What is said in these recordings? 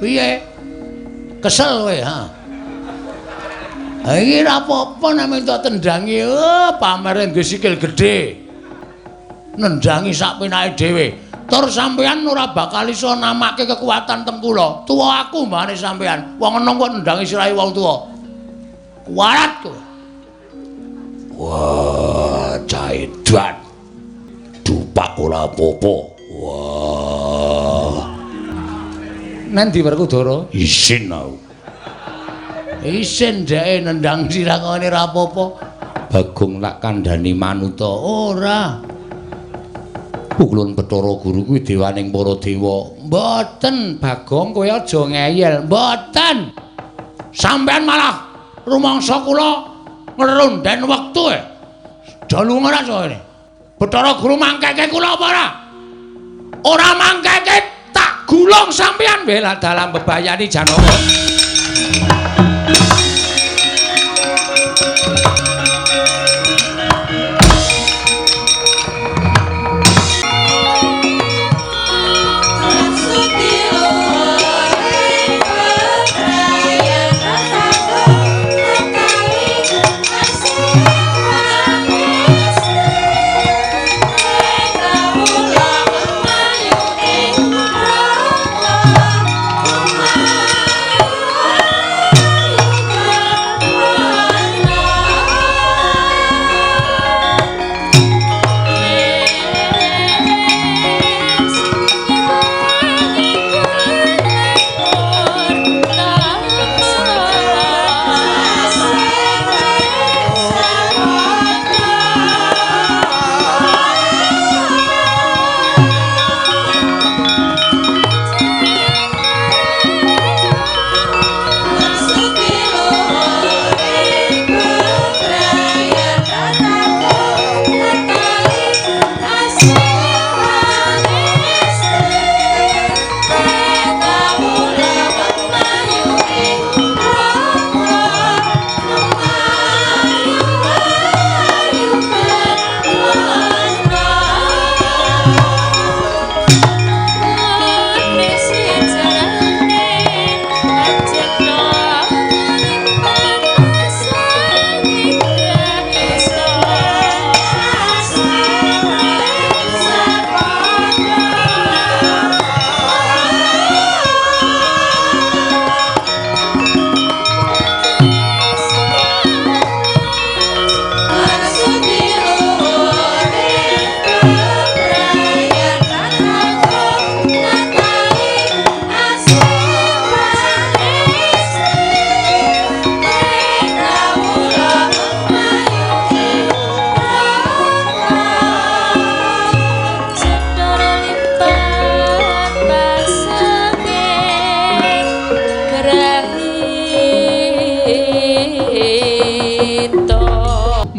Piye? Kesel kowe, ha? Ha iki ora apa-apa nek minta tendangi, oh, pamere duwe sikil gedhe. Nendangi sak penake dhewe. Tur sampean ora bakal iso namake kekuatan teng kula. Tuwa aku mbane sampean. Wong enom kok nendangi sirahe wong tuwa. Kuwarat kowe. Wah, caedan. Dupak ora apa-apa. Wah. Nendi Werkudara? Isin aku. Isin dheke nendang sirah ngene ora apa-apa. Bagong tak kandhani manuta. Ora. Pukulun Bathara Guru kuwi dewaning para dewa. Mboten, Bagong, kowe aja ngeyel. Mboten. Sampean malah rumangsa kula ngerunden wektu e. Dalu ora kene. Bathara Guru mangkeke kula apa ora? Ora mangkeke tak gulung sampean bela dalam bebayani Janaka.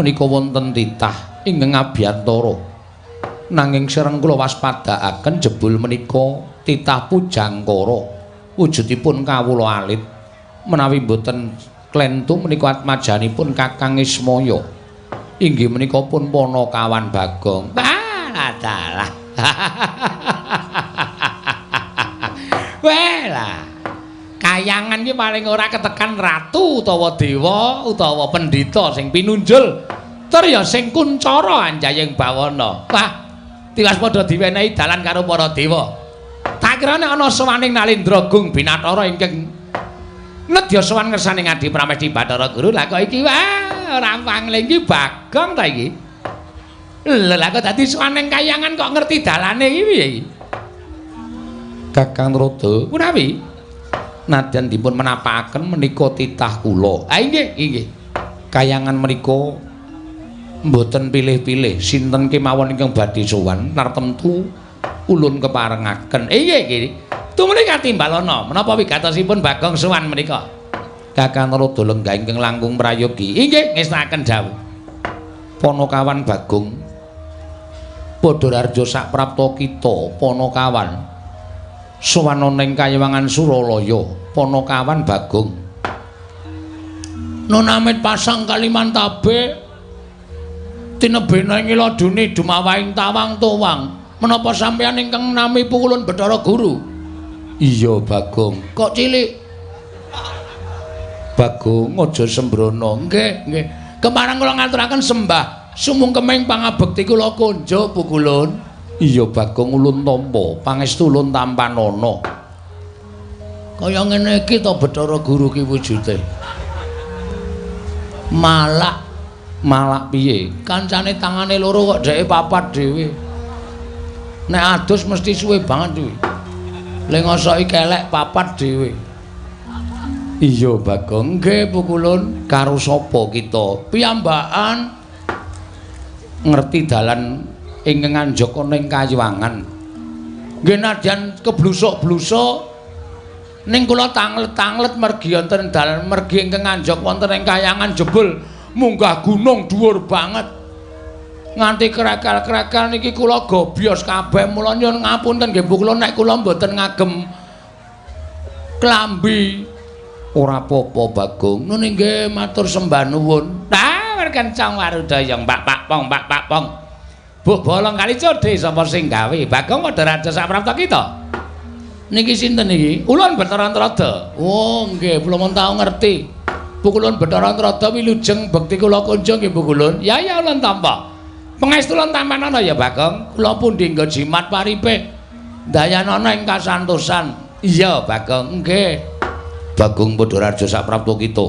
Menika wonten titah ingkang abiyantara. Nanging sereng kula waspadaaken jebul menika titah Pujangkara. Wujudipun kawula alit. Menawi mboten klentu menika atmajanipun Kakang Ismaya. Inggih menika pun Panakawan Bagong. Alah dalah. Welah. Kayangan iki paling ora ketekan ratu utawa dewa utawa pendhita sing pinunjul. Tur ya sing kuncara anjayeng bawana. Wah, tiwas padha diwenehi dalan karo para dewa. Tak kira nek ana sowaning Nalindra Gung Binathara ingkang nedya sowan ngersane Ngadi Pramesti Bathara Guru. Lah kok iki wah ora pangling iki Bagong ta iki. Lha lah kok dadi sowaning kayangan kok ngerti dalane iki piye iki? Kakang Rada, menawi nadyan dipun menapakaken menika titah kula. Ah inggih, inggih. Kayangan menika mboten pilih-pilih sinten kemawon ingkang badhe sowan tartemtu ulun keparengaken. Inggih, inggih. Tumuli katimbalana menapa wigatosipun Bagong sowan menika? Kakang Rada lenggah ingkang langkung prayogi. Inggih, ngestakaken dawuh. Panakawan Bagong padha rarja saprapta kita Panakawan sowan ana ing kayiwangan Suralaya. Panakawan Bagong nunamit pasang Kalimantabe tinebena ing ladune dumawahing tawang tuwang. Menapa sampeyan ingkang nami pukulun Bathara Guru? Iya, Bagong. Kok cilik? Bagong aja sembrono. Nggih, nggih. Kepareng kula ngaturaken sembah sumungkeming pangabekti kula konjo Pukulun. Iya, Bagong, ulun tampa, pangestu ulun tampanana. Kaya ngene iki to Bathara Guru ki wujude. Malak, malak piye? Kancane tangane loro kok dheke papat dhewe. Nek adus mesti suwe banget kuwi. Le ngosoki kelek papat dhewe. Iya, Bagong. Nggih, Pukulun. Karo sapa kita? Piyambakan ngerti dalan ingkang anjaka ning Kayuwangan. Nggih nadyan keblusuk-blusuk ning kula tanglet-tanglet mergi wonten dalan mergi ingkang anjak wonten ing Kayangan jebul munggah gunung dhuwur banget. Nganti krekel-krekel niki kula gobyos kabeh. Mula nyuwun ngapunten nggih Pukulun nek kula mboten ngagem klambi. Ora apa-apa, Bagong. Nun nggih matur sembah nuwun. Tah kencang warudaya mbak pak pong mbak pak pong. Bu bolong kali codhe sapa sing gawe? Bagong padha raja saprapta kita. Niki sinten niki? Ulun Bathara Antrada. Oh nggih, kula mun tau ngerti. Pukulun Bathara Antrada wilujeng bekti kula kunjung nggih Pukulun. Ya ya ulun tampa. Pangestu ulun tampanana ya Bagong. Kula pundi nggo jimat paripe. Dayanana ing kasantosan. Iya Bagong, nggih. Bagong padha raja saprapta kita.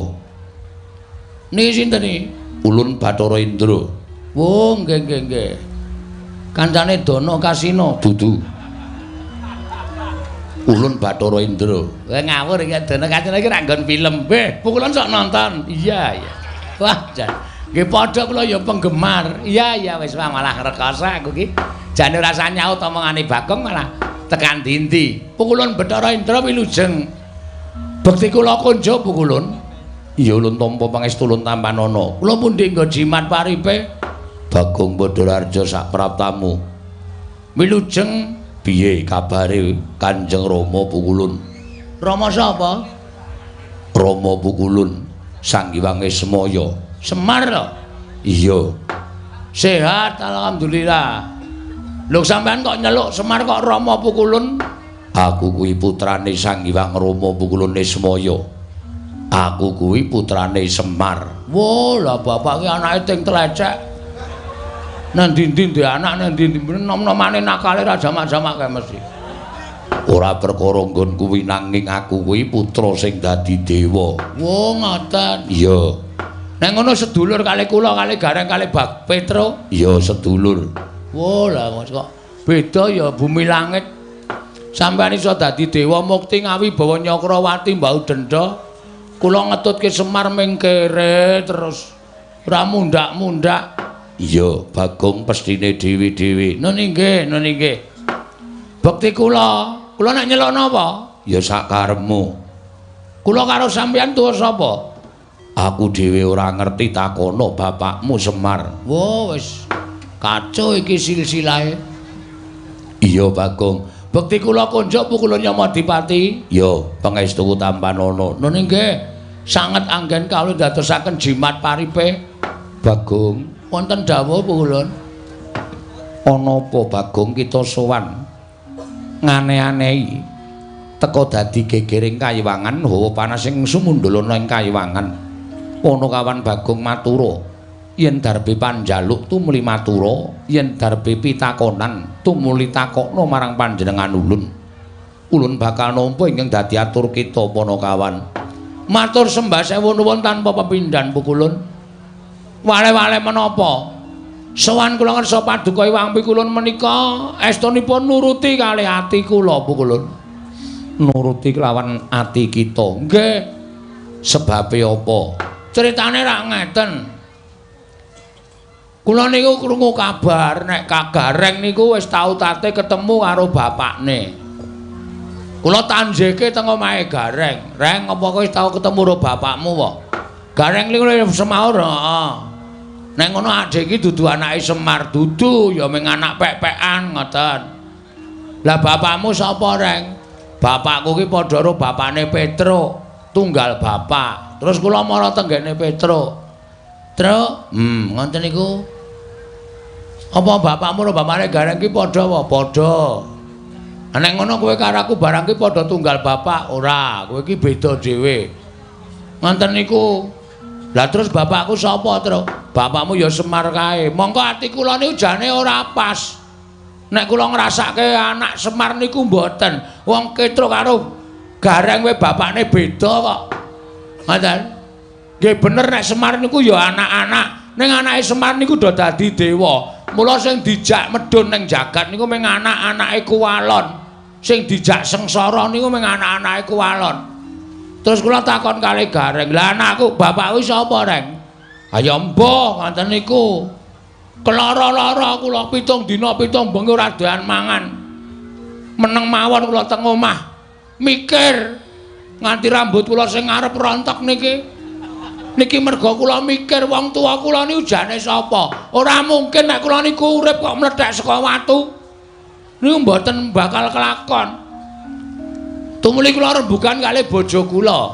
Niki sinten iki? Ulun Bathara Indra. Oh nggih nggih nggih. Kancane Dana Kasino dudu. Ulun Bathara Indra. Kowe ngawur iki Dana Kasino iki ra nggon film. Beh, Pukulun sok nonton. Iya iya. Wah, jan. Nggih padha kula ya penggemar. Iya iya wis malah rekoso aku ki. Jane ora usah nyaut omongane Bagong malah tekan dindi. Pukulun Bathara Indra wilujeng. Bekti kula konjo Pukulun. Iya ulun tampa pangestu ulun tampanana. Kula pundi nggo jimat paripe? Bagong Badararja sapraptamu. Wilujeng piye kabare Kanjeng Rama Pukulun? Rama sapa? Rama Pukulun Sang Hyang Ismaya. Semar to? Iya. Sehat alhamdulillah. Lho sampean kok nyeluk Semar kok Rama Pukulun? Aku kuwi putrane Sang Hyang Rama Pukulun Ismaya. Aku kuwi putrane Semar. Wah, lah bapak ki anake ting tlecek. Nang ndi-ndi ndek anak nang ndi-ndi nom-nomane nakale ra jamak-jamak kae mesti. Ora perkara nggon kuwi nanging aku kuwi putra sing dadi dewa. Wah, ngoten. Iya. Nek ngono sedulur kali kula kali Gareng kali Bak Petro. Iya, sedulur. Wah, lah kok beda ya bumi langit. Sampeyan iso dadi dewa mukti ngawibawa Nyakrawati mbau denda. Kula ngetutke Semar ming kere terus ora mundak-mundak. Iya, Bagong pestine dhewe-dhewe. Nun inggih, nun inggih. Bekti kula, kula nek nyeluk napa? Ya sakarepmu. Kula karo sampeyan tuwa sapa? Aku dhewe ora ngerti takono bapakmu Semar. Wah, wis kacau iki silsilahe. Iya, Bagong. Bekti kula konjuk Pukulun Yamadipati. Ya, pangestuku tampanana. Nun inggih. Sanget anggen kawula ndadosaken jimat paripe. Bagong, wonten dawuh Pukulun. Ana apa Bagong kita sowan ngane-anehi teka dadi gegering kayiwangan hawa panas sing sumundul ana ing kayiwangan. Ana kawan Bagong matura, yen darbe panjaluk tumuli matura, yen darbe pitakonan tumuli takokna marang panjenengan ulun. Ulun bakal nampa ingkang dadi atur kita Panakawan. Matur sembah sewu nuwun tanpa pepindhan Pukulun. Wale-wale menapa? Sowan kula ngersa paduka Hyang Pikulun menika estunipun nuruti kalih ati kula Pukulun. Nuruti kelawan ati kita. Nggih. Sebabe apa? Critane rak ngeten. Kula niku krungu kabar nek Kagareng niku wis tau tate ketemu karo bapakne. Kula tanjeke teng omahe Gareng. Reng, apa kowe wis tau ketemu karo bapakmu wae? Gareng niku semaur, heeh. Nek ngono adhe iki dudu anake Semar, dudu ya mung anak pek-pekan ngoten. Lah bapakmu sapa, Reng? Bapakku ki padha karo bapakne Petro, tunggal bapak. Terus kula mara tenggene Petro. Truk, ngoten niku. Apa bapakmu karo bapakne Gareng ki padha wae? Padha. Nek ngono kowe karo aku barang ki padha tunggal bapak ora, kowe iki beda dhewe. Ngoten niku. Lah terus bapakku sapa, Tru? Bapakmu ya Semar kae. Mongko ati kula niku jane ora pas. Nek kula ngrasake anak Semar niku mboten. Wong Petruk karo Gareng kowe bapakne beda kok. Ngoten. Nggih bener nek Semar niku ya anak-anak. Ning anake Semar niku do dadi dewa. Mula sing dijak medhun ning jagat niku mung anak-anake Kuwalon. Sing dijak sengsara niku mung anak-anake Kuwalon. Terus kula takon kali Gareng, "Lah anakku, bapakku sapa, Reng?" "Ha ya mbah, ngoten niku. Kelara-lara kula 7 dina 7 bengi ora doyan mangan. Meneng mawon kula teng omah. Mikir nganti rambut kula sing ngarep rontok niki. Niki merga kula mikir wong tuwa kula niku jane sapa? Ora mungkin nek kula niku urip kok mlethek saka watu. Niku mboten bakal kelakon." Tumuli kula rembugan kalih bojo kula.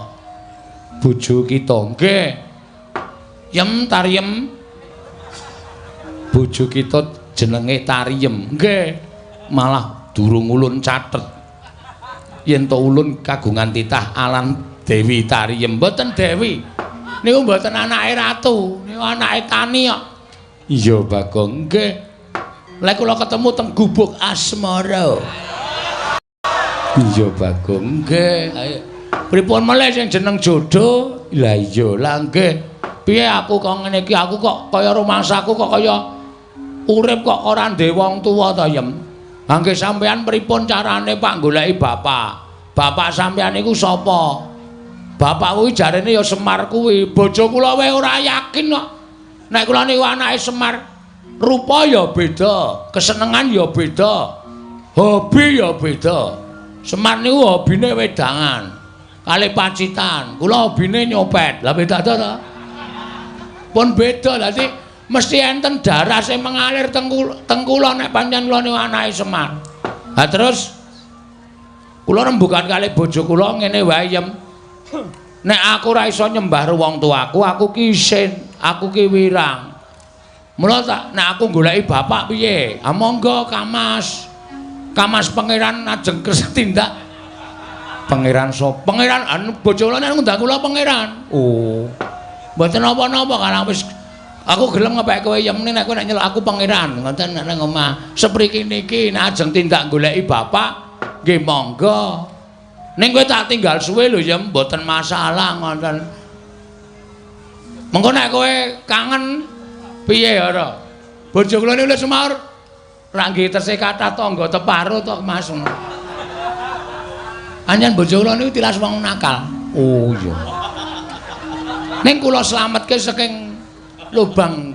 Bojo kita nggih. Yem Tariem. Bojo kita jenenge Tariem. Nggih. Malah durung ulun catet. Yen to ulun kagungan titah alan Dewi Tariem. Mboten Dewi. Niku mboten anake ratu, niku anake tani kok. Iya, Bagong. Nggih. Lek kula ketemu teng gubuk asmara. Iya, Bagong. Nggih. Ayo. Pripun melih sing jeneng jodoh? Lah iya, lah nggih. Piye aku kok ngene iki? Aku kok kaya rumangsaku kok kaya urip kok ora ndek wong tuwa ta, Yem? Ha nggih sampean pripun carane Pak goleki bapak? Bapak sampean iku sapa? Bapak kuwi jarene ya Semar kuwi. Bojo kula wae ora yakin kok. Nek kula niku anake Semar, rupa ya beda, kesenengan ya beda, hobi ya beda. Semar niku hobine wedangan, kalih Pacitan. Kula hobine nyopet. Lah beda ta? Pun beda. Dadi mesti enten darah sing mengalir teng kula nek pancen kula niku anake Semar. Ha terus kula rembugan kalih bojo kula ngene wae, Yem. Nek aku ora iso nyembah wong tuaku, aku ki isin, aku ki wirang. Mula tak nek aku goleki bapak piye? Ha monggo Kamas. Kamas pangeran ajeng kersa tindak. Pangeran sapa? Pangeran anu bojo kula nek ngundang kula pangeran. Oh. Mboten napa-napa karang wis aku gelem ngepek kowe Yem nek kowe nek nyeluk aku pangeran, ngoten nek nang omah. Sepriki niki nek ajeng tindak goleki bapak, nggih monggo. Ning kowe tak tinggal suwe lho Yem, mboten masalah ngoten. Mengko nek kowe kangen piye ora? Bojo kula niku semaur ra nggih tesih kathah tangga teparo to Mas. Anjen bojo kula niku tilas wong nakal. Oh iya. Ning kula slametke saking lubang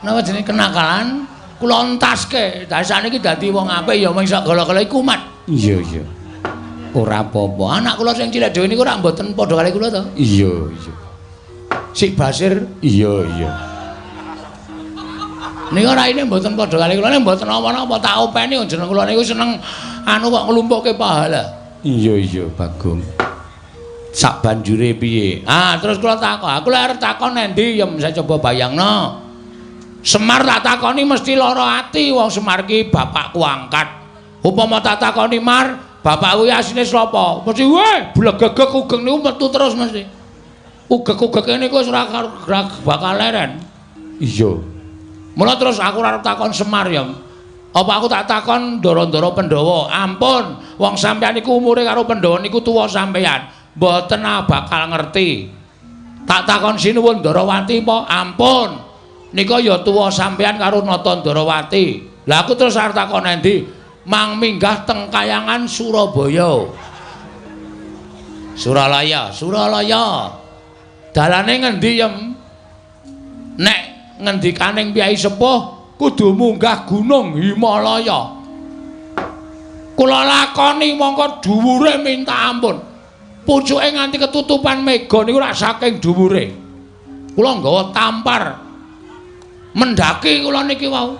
napa jenenge kenakalan, kula entaske. Dadi saniki dadi wong apik ya mung sak gala-gala iku kumat. Iya iya. Ora apa-apa. Anak kula sing cilik dhewe niku ora mboten padha kali kula to. Iya iya. Sik Basir. Iya iya. Niku raine mboten padha kali kula, nek mboten napa-napa tak openi jeneng kula niku seneng anu kok nglumpukke pahala. Iya iya, Bagong. Sak banjure piye? Ah, terus kula takon. Aku lek arep takon endi ya saya coba bayangno. Semar tak takoni mesti lara ati wong Semar ki bapakku angkat. Upama tak takoni Mar, bapakku asline sapa? Mesti weh blegegeg ugeng niku metu terus mesti. Ugeg-ugege niku wis ora bakal leren. Iya. Mula terus aku ora arep takon Semar ya. Apa aku tak takon ndara-ndara Pandhawa? Ampun, wong sampeyan niku umure karo Pandhawa niku tuwa sampeyan. Mboten bakal ngerti. Tak takon Sinuwun Ndarawati apa? Ampun. Nika ya tuwa sampeyan karo Nata Ndarawati. Lah aku terus arep takon endi? Mang minggah teng Kayangan Surabaya. Suralaya, Suralaya. Dalane ngendi, Yem? Nek ngendikaning Kyai Sepuh kudu munggah Gunung Himalaya. Kula lakoni mongko dhuwure minta ampun. Pucuke nganti ketutupan mega niku rak saking dhuwure. Kula nggawa tampar. Mendaki kula niki wau.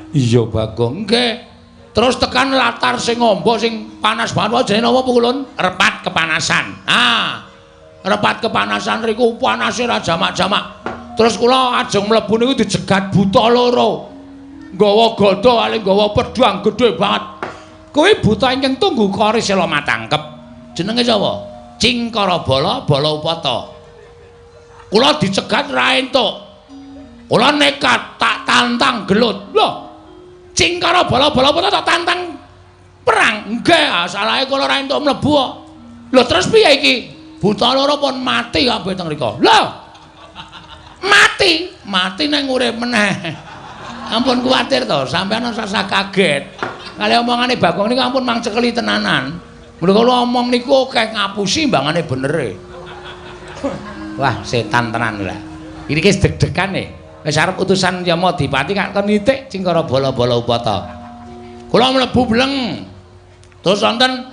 Iya, Bagong. Nggih. Terus tekan latar sing amba sing panas banget jenenge napa Pukulun? Repat kepanasan. Ah. Repat kepanasan riku panase ra jamak-jamak. Terus kula ajeng mlebu niku dijegat buta loro. Nggawa gada kali nggawa pedhang gedhe banget. Kuwi buta ingkang tunggu kori sela matangkep. Jenenge sapa? Cingkara Bala Bala Upata. Kula dicegat ra entuk. Kula nekat tak tantang gelut. Lho. Cingkara Bala Bala Upata tak tantang perang. Nggih, salahe kula ra entuk mlebu kok. Lho terus piye iki? Buta loro pun mati kabeh teng mriku. Lho. Mati, mati nang urip meneh. Ampun kuwatir to, sampeyan ora usah kaget. Kali omongane Bagong niku ampun mang cekeli tenanan. Mula kula omong niku akeh ngapusi mbangane benere. Wah, setan tenan lah. Iki wis deg-degan e. Wis arep utusan Yamadipati kak kon nitik Cingkara Bala-bala Upata. Kula mlebu bleng. Terus wonten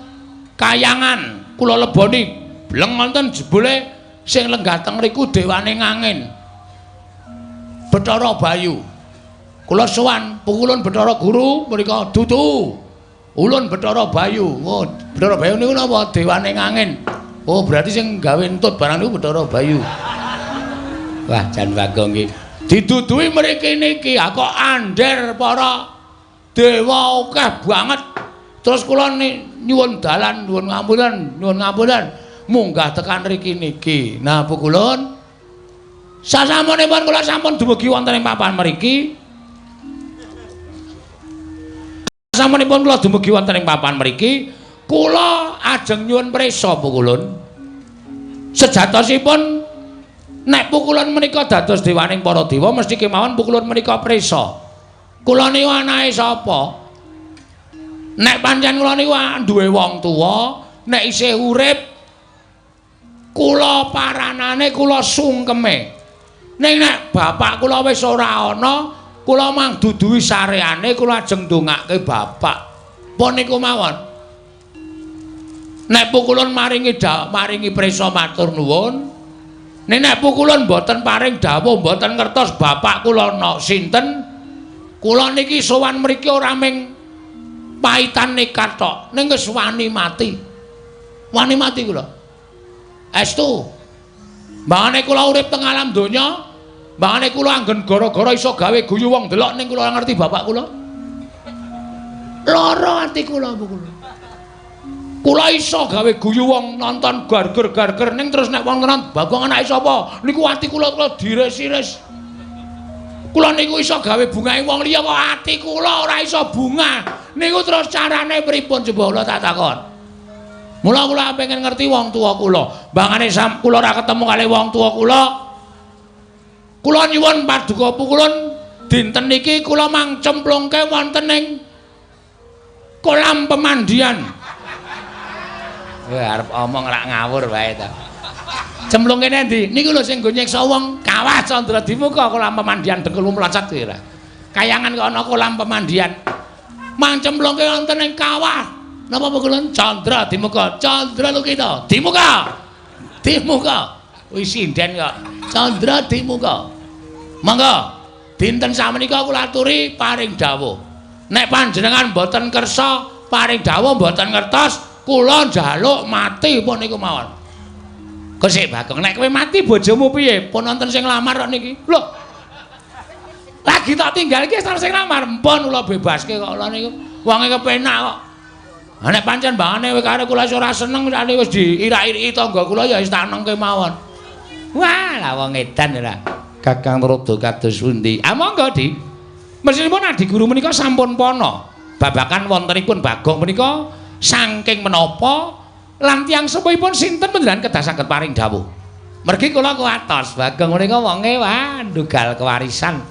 kayangan, kula leboni bleng wonten jebule sing lenggah teng mriku dewane ngangin. Bathara Bayu. Kula sowan pukulun Bathara Guru mriku dudu. Ulun Bathara Bayu. Oh, Bathara Bayu niku napa? Dewane ngangin. Oh, berarti sing gawe entut barang niku Bathara Bayu. Wah, jan Bagong iki. Diduduhi mriki niki, ha kok ander para dewa akeh banget. Terus kula nyuwun dalan, nyuwun ngapunten, nyuwun ngapunten, munggah tekan mriki niki. Nah, pukulun sasampunipun kula sampun dumugi wonten ing papan mriki. Sasampunipun kula dumugi wonten ing papan mriki, kula ajeng nyuwun prisa pukulun. Sejatosipun nek pukulun menika dados dewaning para dewa mesti kemawon pukulun menika prisa. Kula niku anake sapa? Nek pancen kula niku duwe wong tuwa, nek isih urip kula paranane kula sungkeme. Ning nek bapak kula wis ora ana, kula mang duduhi sareane kula ajeng ndongake bapak. Pun niku mawon. Nek pukulun maringi maringi prisa matur nuwun. Nek nek pukulun mboten paring dawuh mboten ngertos bapak kula ana sinten, kula niki sowan mriki ora ming paitan nekat tok, ning wis wani mati. Wani mati kula. Estu. Mbangane kula urip teng alam donya, mbangane kula anggen gara-gara iso gawe guyu wong delok ning kula ngerti bapak kula. Lara ati kula kula. Kula iso gawe guyu wong nonton garger-garger ning terus nek wong nonton Bagong anake sapa? Niku ati kula kula diris-iris. Kula niku iso gawe bungahe wong liya kok ati kula ora iso bunga. Niku terus carane pripun coba kula tak takon. Mula kula pengen ngerti wong tuwa kula. Mbangane kula ora ketemu kali wong tuwa kula. Kula nyuwun paduka pukulun dinten niki kula mang cemplungke wonten ing kolam pemandian. Wah, arep omong rak ngawur wae ta. Cemplungke endi? Niku lho sing nggo nyiksa wong Kawah Candra Dimuka kolam pemandian dengkul mlocot kuwi ora. Kayangan kok ana kolam pemandian. Mang cemplungke wonten ing kawah. Napa pukulun Candra Dimuka? Candra Lukita. Dimuka. Dimuka. Wis sinden kok. Candra Dimuka. Monggo dinten samenika kula aturi paring dawuh. Nek panjenengan mboten kersa paring dawuh mboten ngertos, kula njaluk mati pun niku mawon. Kok sik Bagong, nek kowe mati bojomu piye? Pun wonten sing nglamar kok niki. Lho. Lagi tak tinggal iki wis sing nglamar. Mpun kula bebaske kok kula niku. Wonge kepenak kok. Ha nek pancen mbangane kowe karo kula ora seneng sakniki wis diirak-iriki tangga kula ya wis tak nengke mawon. Wah, lah wong edan ora. Kakang Rada kados pundi? Ah monggo, Di. Mesinipun Adi Guru menika sampun pana. Babakan wontenipun Bagong menika saking menapa lan tiyang sepuhipun sinten panjenengan kedah saged paring dawuh. Mergi kula kuwatos Bagong menika wonge wah ndugal kewarisan.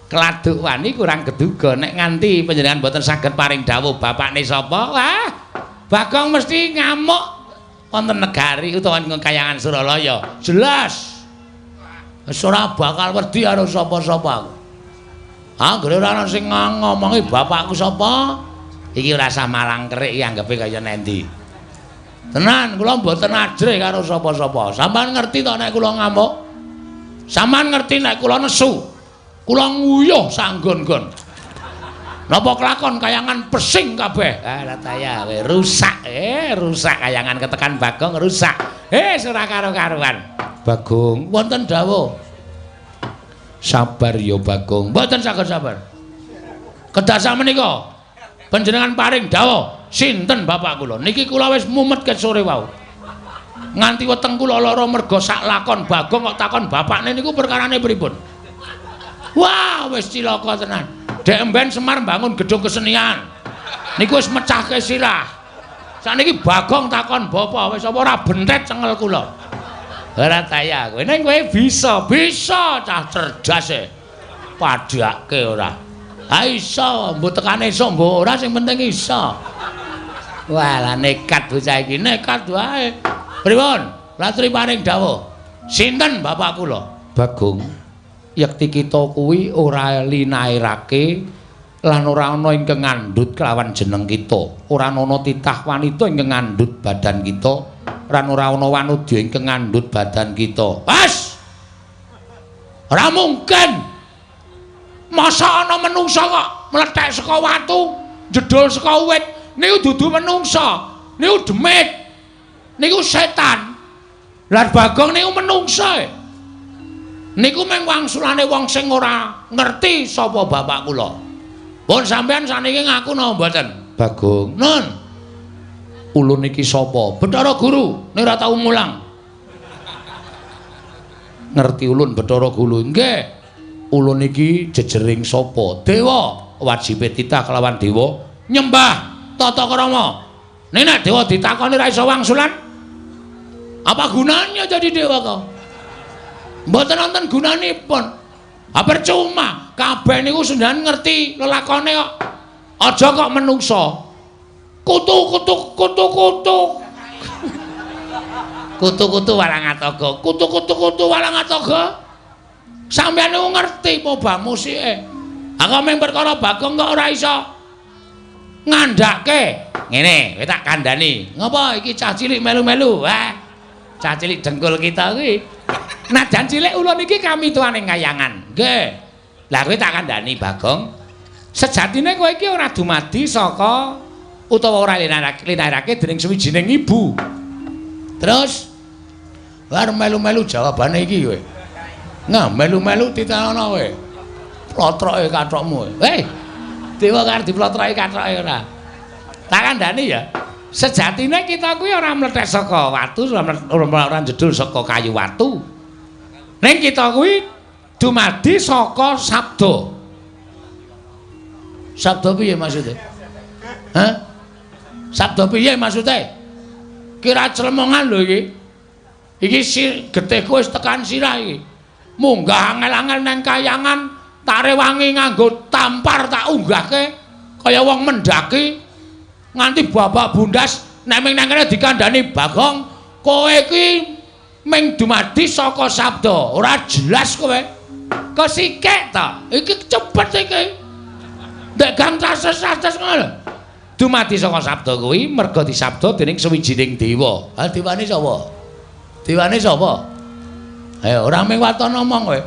Keladuk wani kurang keduga nek nganti panjenengan mboten saged paring dawuh bapakne sapa? Wah, Bagong mesti ngamuk wonten negari utawa ing kayangan Suralaya. Jelas. Wis ora bakal wedi karo sapa-sapa aku. Anggere ora ana sing ngomongi bapakku sapa, iki ora usah malang kerik iki anggepe kaya nendi. Tenan, kula mboten ajrih karo sapa-sapa. Sampeyan ngerti to nek kula ngamuk? Sampeyan ngerti nek kula nesu? Kula nguyuh sanggon-gon. Napa kelakon kayangan pesing kabeh? Ah, rataya kowe rusak. Rusak kayangan ketekan Bagong rusak. Ora karo-karuan. Bagong, wonten dawuh. Sabar ya Bagong. Mboten saged sabar. Kedah samenika panjenengan paring dawuh. Sinten bapak kula? Niki kula wis mumet ket sore wau. Nganti weteng kula lara merga sak lakon Bagong kok takon bapakne niku perkarane pripun? Wah, wis cilaka tenan. Dek emben Semar mbangun gedung kesenian. Niku wis mecahke sirah. Sakniki Bagong takon bapak, wis apa ora bentet cengel kula. Ora taya kowe. Ning kowe bisa, bisa cah cerdas e. Padhake ora. Ha iso, mbok tekane iso mbok ora sing penting iso. Wah, lah nekat bocah iki, nekat wae. Pripun? Latri paring dawuh. Sinten bapak kula? Bagong. Yekti kita kuwi ora linairake lan ora ana ingkang ngandhut kelawan jeneng kita. Ora ana titah wanita ingkang ngandhut badan kita, lan ora ana wanudya ingkang ngandhut badan kita. Wes. Ora mungkin. Masa ana menungsa kok mlethek saka watu, jedul saka wit, niku dudu menungsa, niku demit. Niku setan. Lah Bagong niku menungsa. Niku mung wangsulane wong sing ora ngerti sapa bapak kula. Pun sampean saniki ngaku napa mboten? Bagong. Nun. Ulun iki sapa? Bathara Guru, nek ora tau mulang. Ngerti ulun Bathara Guru? Nggih. Ulun iki jejering sapa? Dewa. Wajibe titah kelawan dewa nyembah tata krama. Nek nek dewa ditakoni ra iso wangsulan, apa gunanya jadi dewa kok? Mboten wonten gunanipun. Ha percuma, kabeh niku sendan ngerti lelakone kok. Aja kok menungsa. Kutu-kutu kutu-kutu. Kutu-kutu walang atoga. Kutu-kutu kutu walang atoga. Sampeyan niku ngerti pobah musike. Ha kok mung perkara Bagong kok ora iso ngandhake. Ngene, kowe tak kandhani. Ngopo iki cah cilik melu-melu? Wah. Cah cilik dengkul kita kuwi. Najan cilik ulun iki kami tuane kayangan. Nggih. Lah kowe tak kandhani Bagong. Sejatine kowe iki ora dumadi saka utawa ora linairake dening suwijining ibu. Terus war melu-melu jawabane iki kowe. Nah, melu-melu titenono kowe. Plotroke kathokmu. Hei. Dewa karo diplotroke kathoke ora. Tak kandhani ya. Sejatine kita kuwi ora mlethek saka watu, ora jedul saka kayu watu. Ning kita kuwi dumadi saka sabda. Sabda piye maksude? Hah? Sabda piye maksude? Kira clemongan lho iki. Iki getihku wis tekan sirah iki. Munggah angel-angel nang kayangan, tak rewangi nganggo tampar tak unggahke kaya wong mendaki. Nganti babak bundas nek ming nang kene dikandhani Bagong, kowe iki ming dumadi saka sabda, ora jelas kowe. Kesikek ta? Iki cepet iki. Ndek gang cases-cases ngono lho. Dumadi saka sabda kuwi merga disabda dening suwijining dewa. Ha dewane sapa? Dewane sapa? Ayo ora ming waton omong kowe.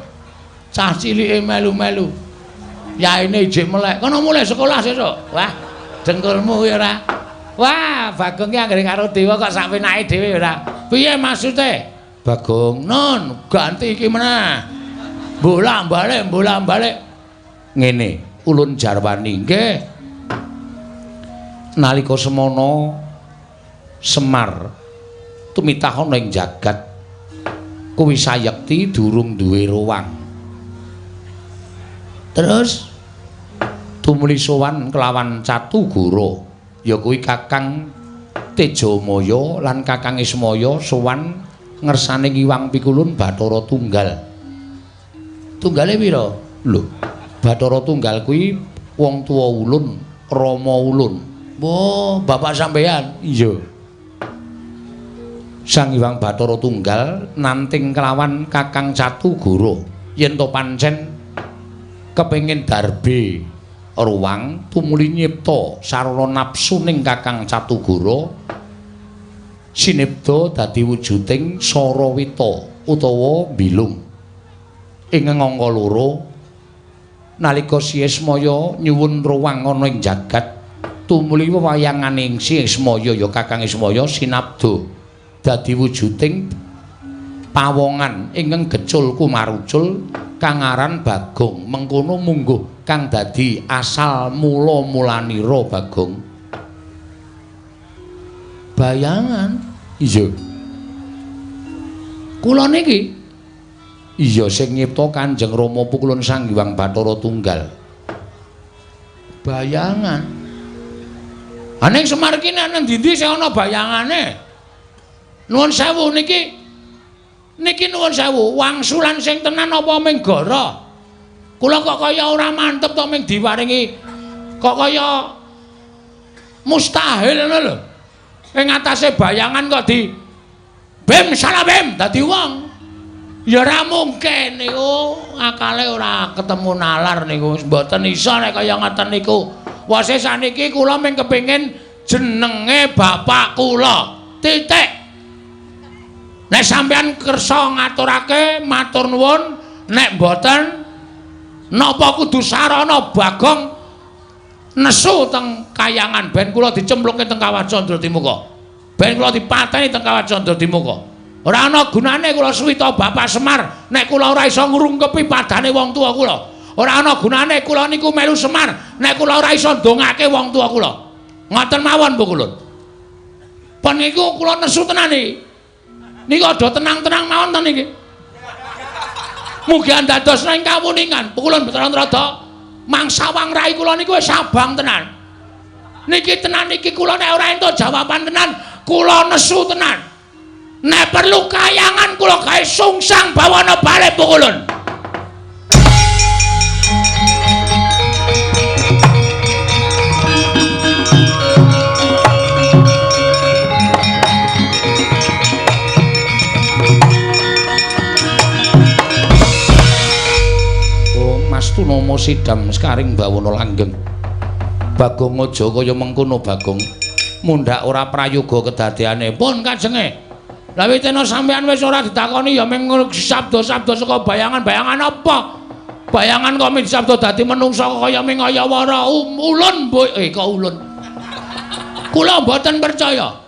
Cah cilike melu-melu. Yaine ijik melek. Kono mulih sekolah sesuk. Wah, dengkulmu kuwi ora. Wah, Bagong ki anggere karo dewa kok sak penake dhewe ora. Piye maksude? Bagong, nun, ganti iki meneh. Bolak-balik, bolak-balik. Ngene, ulun jarwani nggih. Nalika semono Semar tumitah ana ing jagat kuwi sayekti durung duwe ruwang. Terus tumuli sowan kelawan Catugara, ya kuwi Kakang Tejamaya lan Kakang Ismaya sowan ngersane Ngiwang Pikulun Bathara Tunggal. Tunggale pira? Lho, Bathara Tunggal kuwi wong tuwa ulun, rama ulun. Oh, bapak sampeyan? Iya. Sang Hyang Bathara Tunggal nanting kelawan Kakang Catugara yen to pancen kepengin darbe ruwang tumuli nyipta sarana nafsu ning Kakang Catugara sinebda dadi wujuding Sarawita utawa Bilung. Ing angka loro nalika Si Ismaya nyuwun ruwang ana ing jagat tumuli wewayanganing Si Ismaya ya Kakang Ismaya sinabda dadi wujuding pawongan ingkang gecul kumarucul kang aran Bagong. Mengkono mungguh kang dadi asal mula-mulanira Bagong. Bayangan. Iya. Kula niki iya sing nyipta Kanjeng Rama Pukulun Sang Hyang Bathara Tunggal. Bayangan. Ha ning Semar iki nek nang ndi-ndi sing ana bayangane. Nuwun sewu niki. Niki nuwun sewu, wangsulan sing tenan apa ming gara? Kula kok kaya ora mantep to ming diparingi kok kaya mustahil ngono lho. Ing atase bayangan kok di bim salah bim dadi wong. Ya ora mungkin niku, akale ora ketemu nalar niku. Mboten iso nek kaya ngoten niku. Wase saniki kula mung kepengin jenenge bapak kula. Titik. Nek sampean kersa ngaturake matur nuwun, nek mboten napa kudu sarana Bagong nesu teng kayangan ben kula dicemplungke teng Kawah Candradimuka. Ben kula dipateni teng Kawah Candradimuka. Ora ana gunane kula suwita Bapak Semar nek kula ora iso ngrungkepi padane wong tuwa kula. Ora ana gunane kula niku melu Semar nek kula ora iso ndongake wong tuwa kula. Ngoten mawon Bu Kulun. Pun niku kula nesu tenan iki. Niku aja tenang-tenang mawon to niki. Mugi andados ing kawuningan Bu Kulun Bathara Narada mangsawang rai kula niku wis abang tenan. Niki tenan niki kula nek ora entuk jawaban tenan, kula nesu tenan. Nek perlu kayangan kula gawe sungsang bawana bali Bu Kulun. Oh, Mas Tunomo sidam sekaring bawana langgeng. Bagong aja kaya mengkono Bagong. Mundhak ora prayoga kedadeane. Pun kajenge. Lah witena sampean wis ora ditakoni ya mung sabda-sabda saka bayangan-bayangan apa? Bayangan kok mung sabda dadi menungsa kaya mung kaya wara ulun kok ulun. Kula mboten percaya.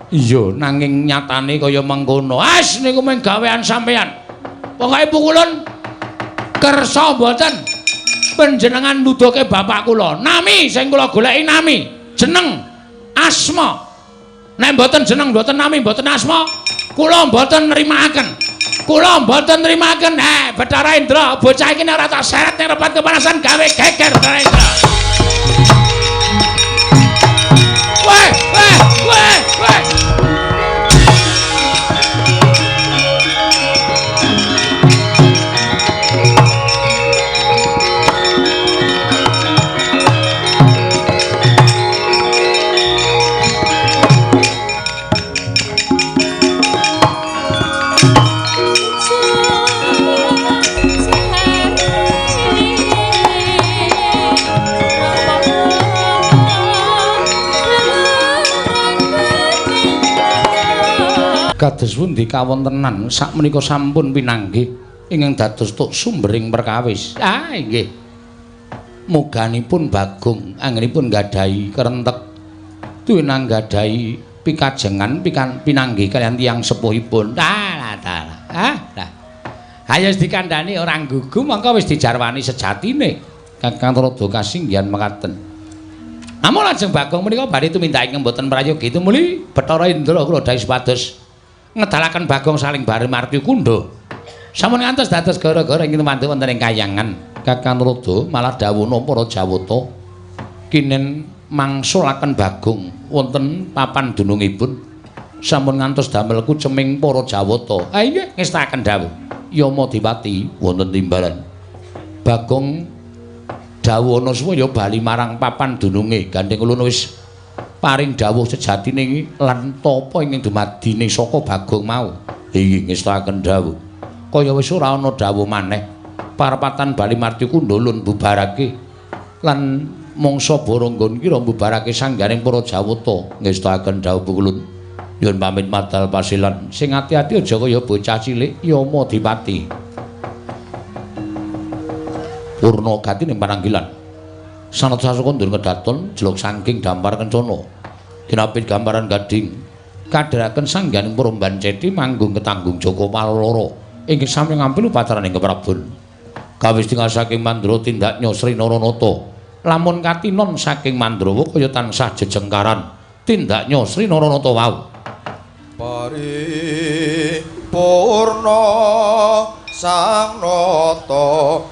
Iya, nanging nyatane kaya mengkono. As niku mung gawean sampean. Pokoke Pukulun kersa mboten panjenengan nuduhke bapak kula. Nami sing kula goleki nami, jeneng, asma. Nek mboten jeneng, mboten nami, mboten asma, kula mboten nrimakaken. Kula mboten nrimakaken. Bathara Indra, bocah iki nek ora tak seret ning repat kepanasan gawe geger Bathara Indra. Weh, weh, weh, weh. Kados pundi kawontenan sakmenika sampun pinanggih ingkang dados tuk sumbering perkawis. Ah nggih. Muganipun Bagong anggenipun nggadahi kerentek tuwinang nggadahi pikajengan pinanggih kaliyan tiyang sepuhipun. Ah lah. Ah lah. Ayo wis dikandhani ora nggugu mongko wis dijarwani sejatine. Kakang Rada kasinggihan mekaten. Namung lajeng Bagong menika badhe tumindak ingkang boten prayogi tumuli Bathara Indra kula dawuh supados ngedalaken Bagong saling bareng marti kundha. Sampun ngantos dados gara-gara ing tumantu wonten ing kayangan. Kakang Rada malah dawuhna para Jawata kinen mangsulaken Bagong wonten papan dunungipun. Sampun ngantos damel kuceming para Jawata. Ha inggih ngestakaken dawuh Yama Dipati wonten timbalan. Bagong dawuhna supaya bali marang papan dununge. Gandeng ulun wis paring dawuh sejatine lan tapa ingkang dumadine saka Bagong mau. Inggih ngestakaken dawuh. Kaya wis ora ana dawuh maneh. Parapatan bali marti kundha lun bubarake lan mangsa boronggon kira mbubarake sangganing para Jawata. Ngestakaken dawuh Pukulun. Nyuwun pamit madal pasilan. Sing ati-ati aja kaya bocah cilik Yama Dipati. Purna gati ning pananggilan. Sanata sasuka ndur kedaton jeluk saking dampar kencana. Kinapit gambaran gading kadheraken sangganing para banceti manggung ketanggung Jaka Paloro ingkang sami ngampil upacaraning keprabon. Kawis tinggal saking Mandra tindaknya Sri Naranata. Lamun katinon saking Mandrawa kaya tansah jejengkaran. Tindak Nyosri Naranata wau. Paripurna Sang Nata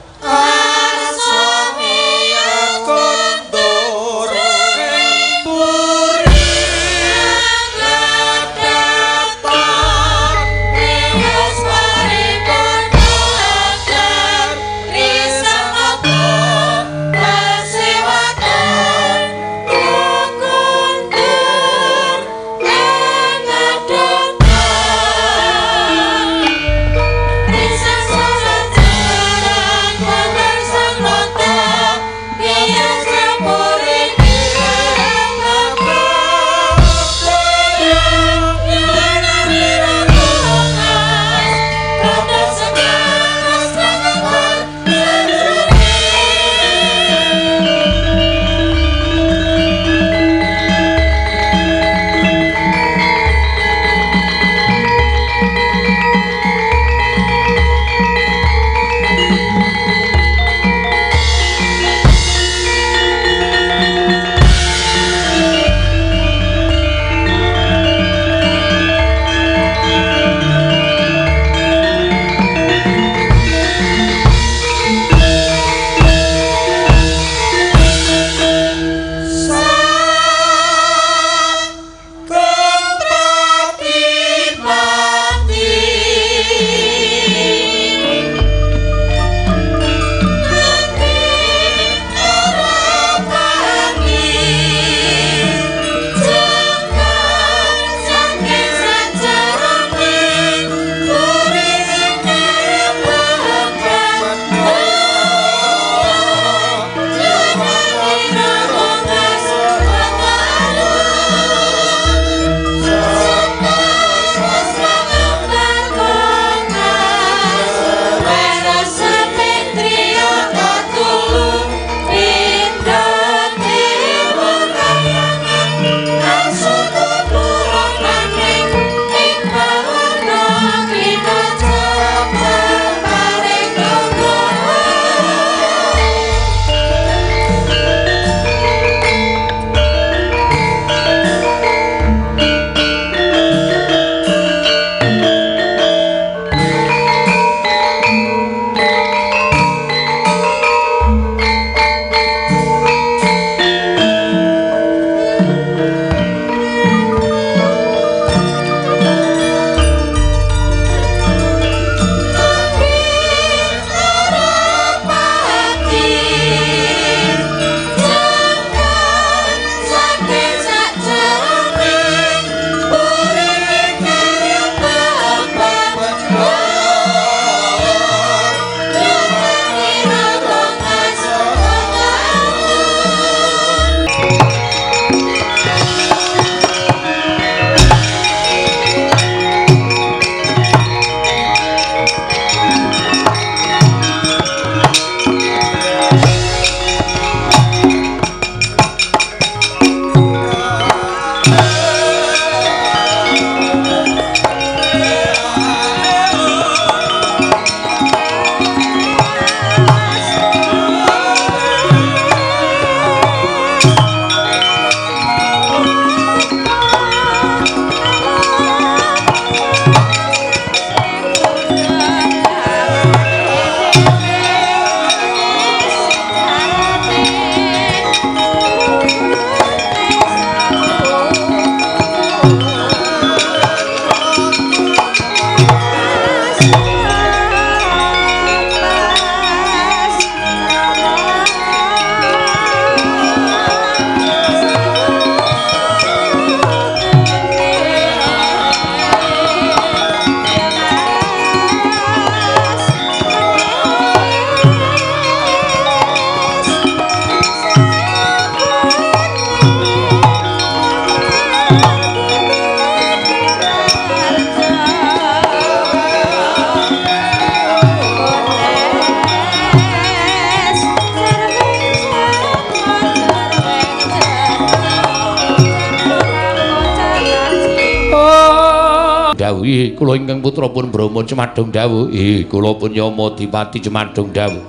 Dawuhi kula ingkang putra pun Brahma Cemadong dawuh. Kula pun Yama Dipati Cemadong dawuh.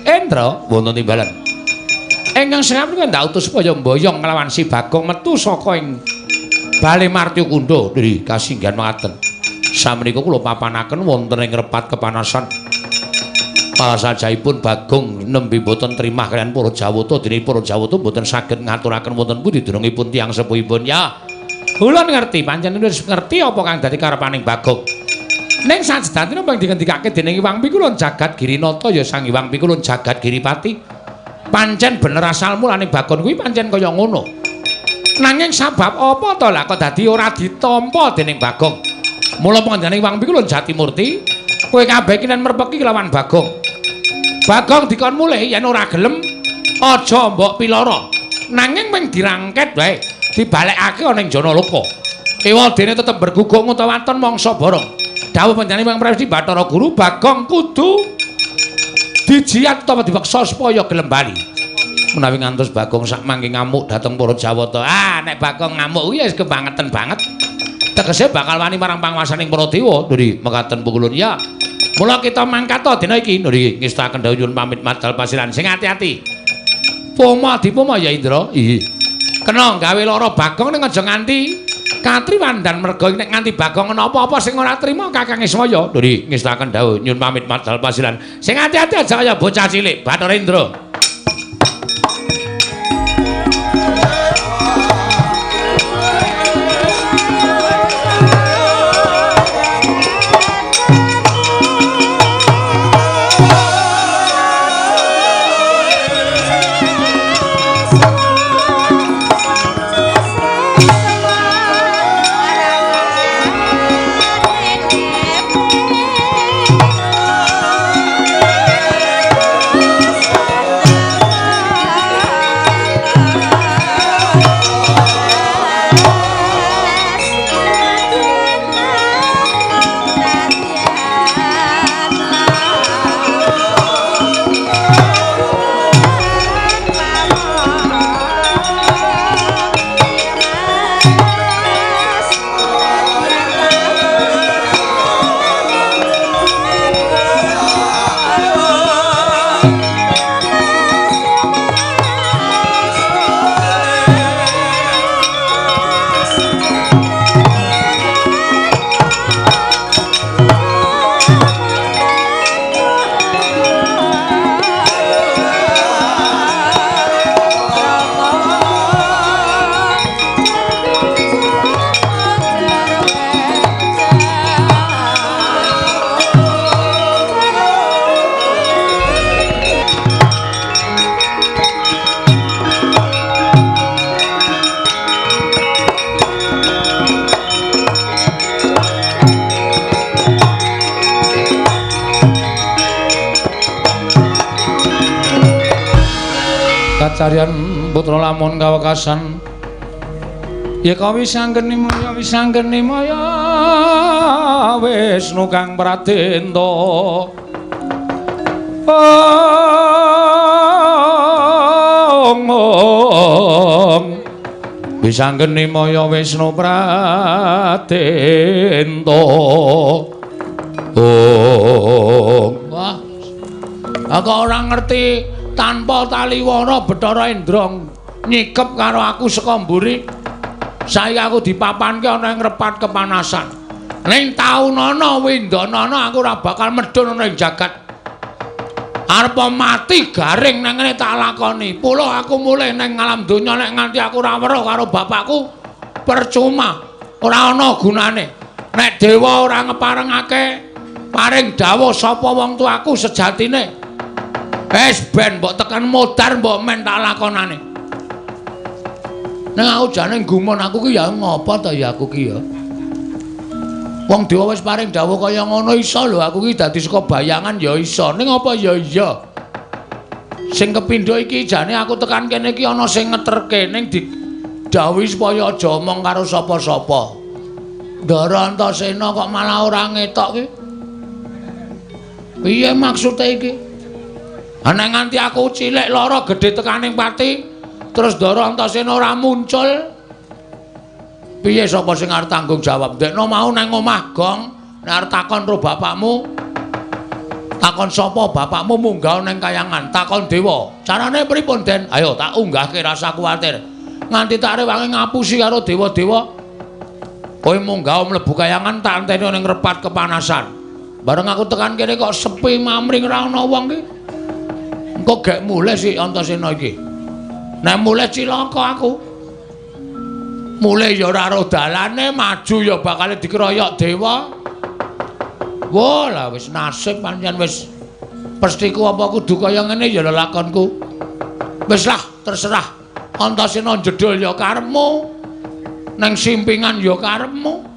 Endra wonten timbalan. Ingkang sengap niku ndak utus supaya mboyong nglawan si Bagong metu saka ing Bale Martyakunda. Nggih, kasinggihan mekaten. Samenika kula papanaken wonten ing repat kepanasan. Palasajahipun Bagong nembe boten trimah kaliyan para Jawata, dene para Jawata boten saged ngaturaken wonten pundi dunungipun tiyang sepuhipun. Ya, kula ngerti, pancen wis ngerti apa kang dadi karepaning Bagong. Ning sajatine ping dingendikake dening Hyang Pikulun Jagat Girinata ya Sang Hyang Pikulun Jagat Giripati. Pancen bener asal mulane Bagong kuwi pancen kaya ngono. Nanging sabab apa to lah kok dadi ora ditampa dening Bagong? Mula panjenengane Hyang Pikulun Jatimurti, kowe kabeh iki nen merpeki kelawan Bagong. Bagong dikon mulih yen ora gelem aja mbok piloro. Nanging mung dirangket wae, dibalekake ana ing Janaloka. Ewa dene tetep berguguk ngutawaton mangsa barong. Dawuh panjenengane Hyang Prawisti Bathara Guru, Bagong kudu dijiat utawa dipeksa supaya gelem bali. Menawi ngantos Bagong sak mangke ngamuk dhateng para Jawata. Ah, nek Bagong ngamuk kuwi wis kebangeten banget. Tegese bakal wani marang panguwasaning para dewa. Nggih, mekaten pukulun ya. Mula kita mangkat dina iki. Nggih, ngestakaken dawuh nyuwun pamit madal pasiran. Sing ati-ati. Poma dipoma ya Indra. Iya. Kena gawe lara Bagong ning aja nganti katriwandan merga nek nganti Bagong ana apa-apa sing ora trima Kakang Ismaya. Nggih, ngestakaken dawuh nyuwun pamit madal pasiran. Sing ati-ati aja kaya bocah cilik Bathara Indra. Kacarian putra lamun kawekasan ya kawisanggeni maya wisanggeni maya Wisnu kang pradenta. Ong wisanggeni maya Wisnu pradenta. Ong wah aku ora ngerti tanpa taliwana Bathara Indra nyikep karo aku saka mburi. Saiki aku dipapanke ana ing repat kepanasan. Ning taunana windanana aku ora bakal medhun ana ing jagat. Arep mati garing nang ngene tak lakoni. Puluh aku mulih ning alam donya nek nganti aku ora weruh karo bapakku percuma, ora ana gunane. Nek dewa ora ngeparengake paring dawuh sapa wong tuaku sejatine. Wis ben mbok tekan modar mbok men tak lakonane. Ning aku jane gumun aku ki ya ngopo to ya aku ki ya. Wong dewa wis paring dawuh kaya ngono iso lho aku ki dadi saka bayangan ya iso. Ning apa ya iya. Sing kepindho iki jane aku tekan kene iki ana sing ngeterke ning didhawuhi supaya aja omong karo sapa-sapa. Ndara Antasena kok malah ora ngetok ki. Piye maksude iki? Ana nganti aku cilik lara gedhe tekaning pati terus Ndara Antasena ora muncul. Piye sapa sing arep tanggung jawab? Ndekno mau nang omah gong, nek arep takon karo bapakmu. Takon sapa bapakmu munggah ning kayangan? Takon dewa. Carane pripun, Den? Ayo tak unggahke rasa kuwatir. Nganti tak rewangi ngapusi karo dewa-dewa. Kowe munggah mlebu kayangan tak enteni ning repat kepanasan. Bareng aku tekan kene kok sepi mamring ora ana wong ki. Engko gek mulih si Antasena iki. Nek mulih cilaka aku. Mulih ya ora ro dalane, maju ya bakal dikeroyok dewa. Wah, lah wis nasib pancen wis pestiku apa kudu kaya ngene ya lelakonku. Wis lah, terserah. Antasena jedul ya karepmu. Neng simpingan ya karepmu.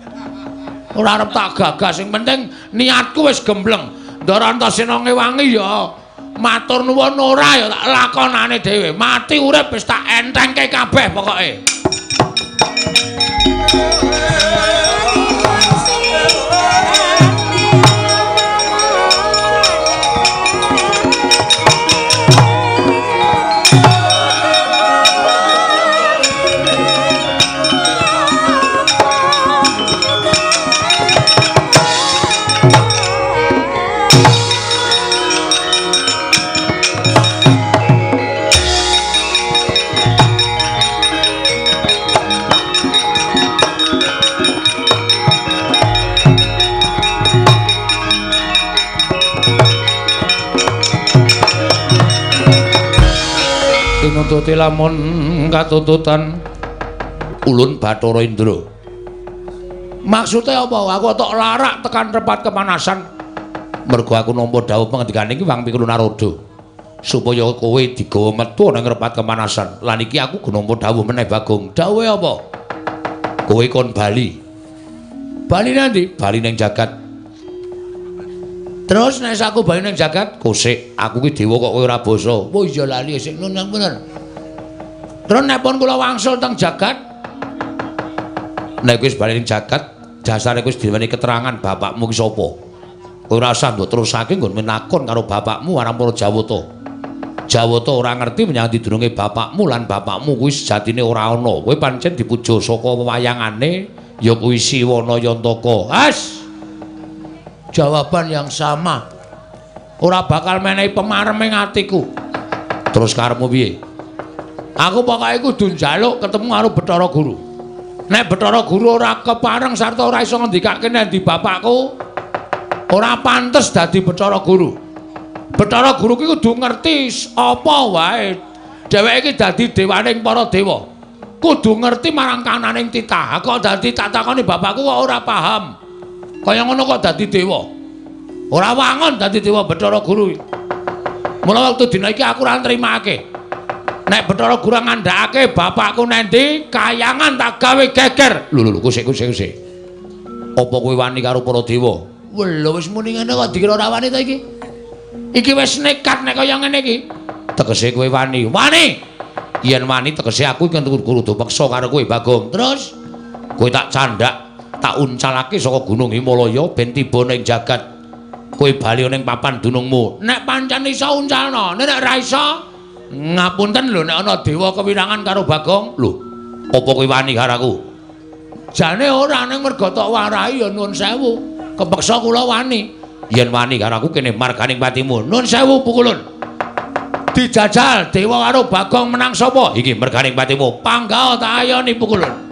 Ora arep tak gagas, sing penting niatku wis gembleng. Ndara Antasena ngewangi ya matur nuwun ora ya tak lakonane dhewe. Mati urip wis tak entengke kabeh pokoke. Tinututi lamun katututan ulun Bathara Indra. Maksude apa? Aku tok larak tekan repat kepanasan. Mergo aku nampa dawuh pengendikane iki Wang Pikul Narada. Supaya kowe digawa metu nang repat kepanasan. Lan iki aku nampa dawuh meneh Bagong. Dawuhe apa? Kowe kon bali. Bali nanti? Bali ning jagat. Terus nek aku bali ning jagat, kosik, aku ki dewa kok kowe ora basa. Oh iya lali sik nun bener. Terus nek pun kula wangsul teng jagat, nek wis bali ning jagat, dasare wis diweni keterangan bapakmu ki sapa. Kowe ora usah mbok terusake nggon menakon karo bapakmu marang para Jawata. Jawata ora ngerti menyang didurunge bapakmu lan bapakmu kuwi sejatine ora ana. Kowe pancen dipuja saka wewayangane ya kuwi Siwana Yantaka. As. Jawaban yang sama. Ora bakal menehi pemarem ing atiku. Terus karepmu piye? Aku pokoke kudu njaluk ketemu karo Bathara Guru. Nek Bathara Guru ora kepareng sarta ora iso ngendikake nek ndi bapakku, ora pantes dadi Bathara Guru. Bathara Guru ki kudu ngerti apa wae. Dheweke iki dadi dewaning para dewa. Kudu ngerti marang kananing titah. Kok dadi tak takoni bapakku kok ora paham. Kaya ngono kok dadi dewa. Ora wangun dadi dewa Bathara Guru. Mula wektu dina iki aku ora nrimake. Nek Bathara Guru ngandhakake bapakku nendi, kayangan tak gawe geger. Lho lho kusik kusik kusik. Apa kowe wani karo para dewa? Lho wis muni ngene kok dikira ora wani ta iki? Iki wis nekat nek kaya ngene iki. Tegese kowe wani. Wani. Yen wani tegese aku iki kudu peksa karo kowe Bagong. Terus kowe tak candhak, tak uncalake saka Gunung Himalaya ben tiba ning jagat. Kowe bali ning papan dunungmu. Nek pancen iso uncalno, nek ora iso ngapunten lho nek ana dewa kewirangan karo Bagong. Lho, apa kowe wani karo aku? Jane ora, ning mergo tok warahi ya nuwun sewu. Kepeksa kula wani. Yen wani karo aku kene marganing patimu. Nuwun sewu pukulun. Dijajal dewa karo Bagong menang sapa? Iki merganing patimu. Panggah tak ayoni pukulun.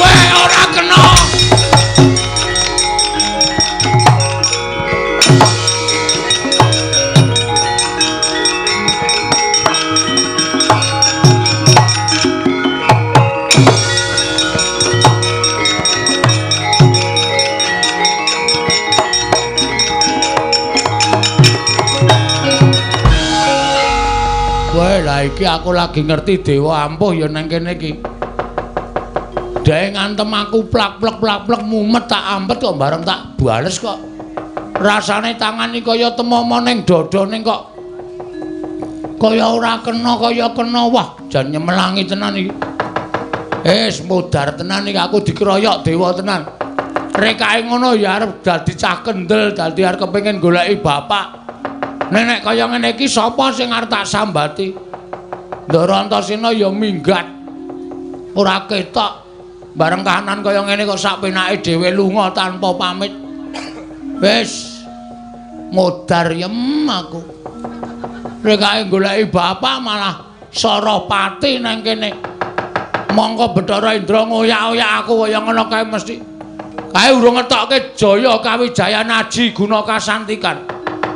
Weh, ora kena. Wah, iki aku lagi ngerti dewa ampuh ya nang kene iki. Dae ngantem aku plak-plek plak-plek mumet tak ampet kok bareng tak bales kok. Rasane tangan iki kaya temomo ning dada ning kok kaya ora kena kaya kena. Wah, jan nyemelangi tenan iki. Wis modar tenan iki aku dikeroyok dewa tenan. Rekake ngono ya arep dadi cah kendel, dadi arep kepengin goleki bapak. Nek kaya ngene iki sapa sing arep tak sambati? Ndara Antasena ya minggat. Ora ketok. Bareng kahanan kaya ngene kok sak penake dhewe lunga tanpa pamit. Wis modar yem aku. Rekake goleki bapak malah Sarapati nang kene. Mongko Bathara Indra ngoyak-oyak aku kaya ngono kae mesti. Kae urung ngetokke Jaya Kawijayan Aji Guna Kasantikan.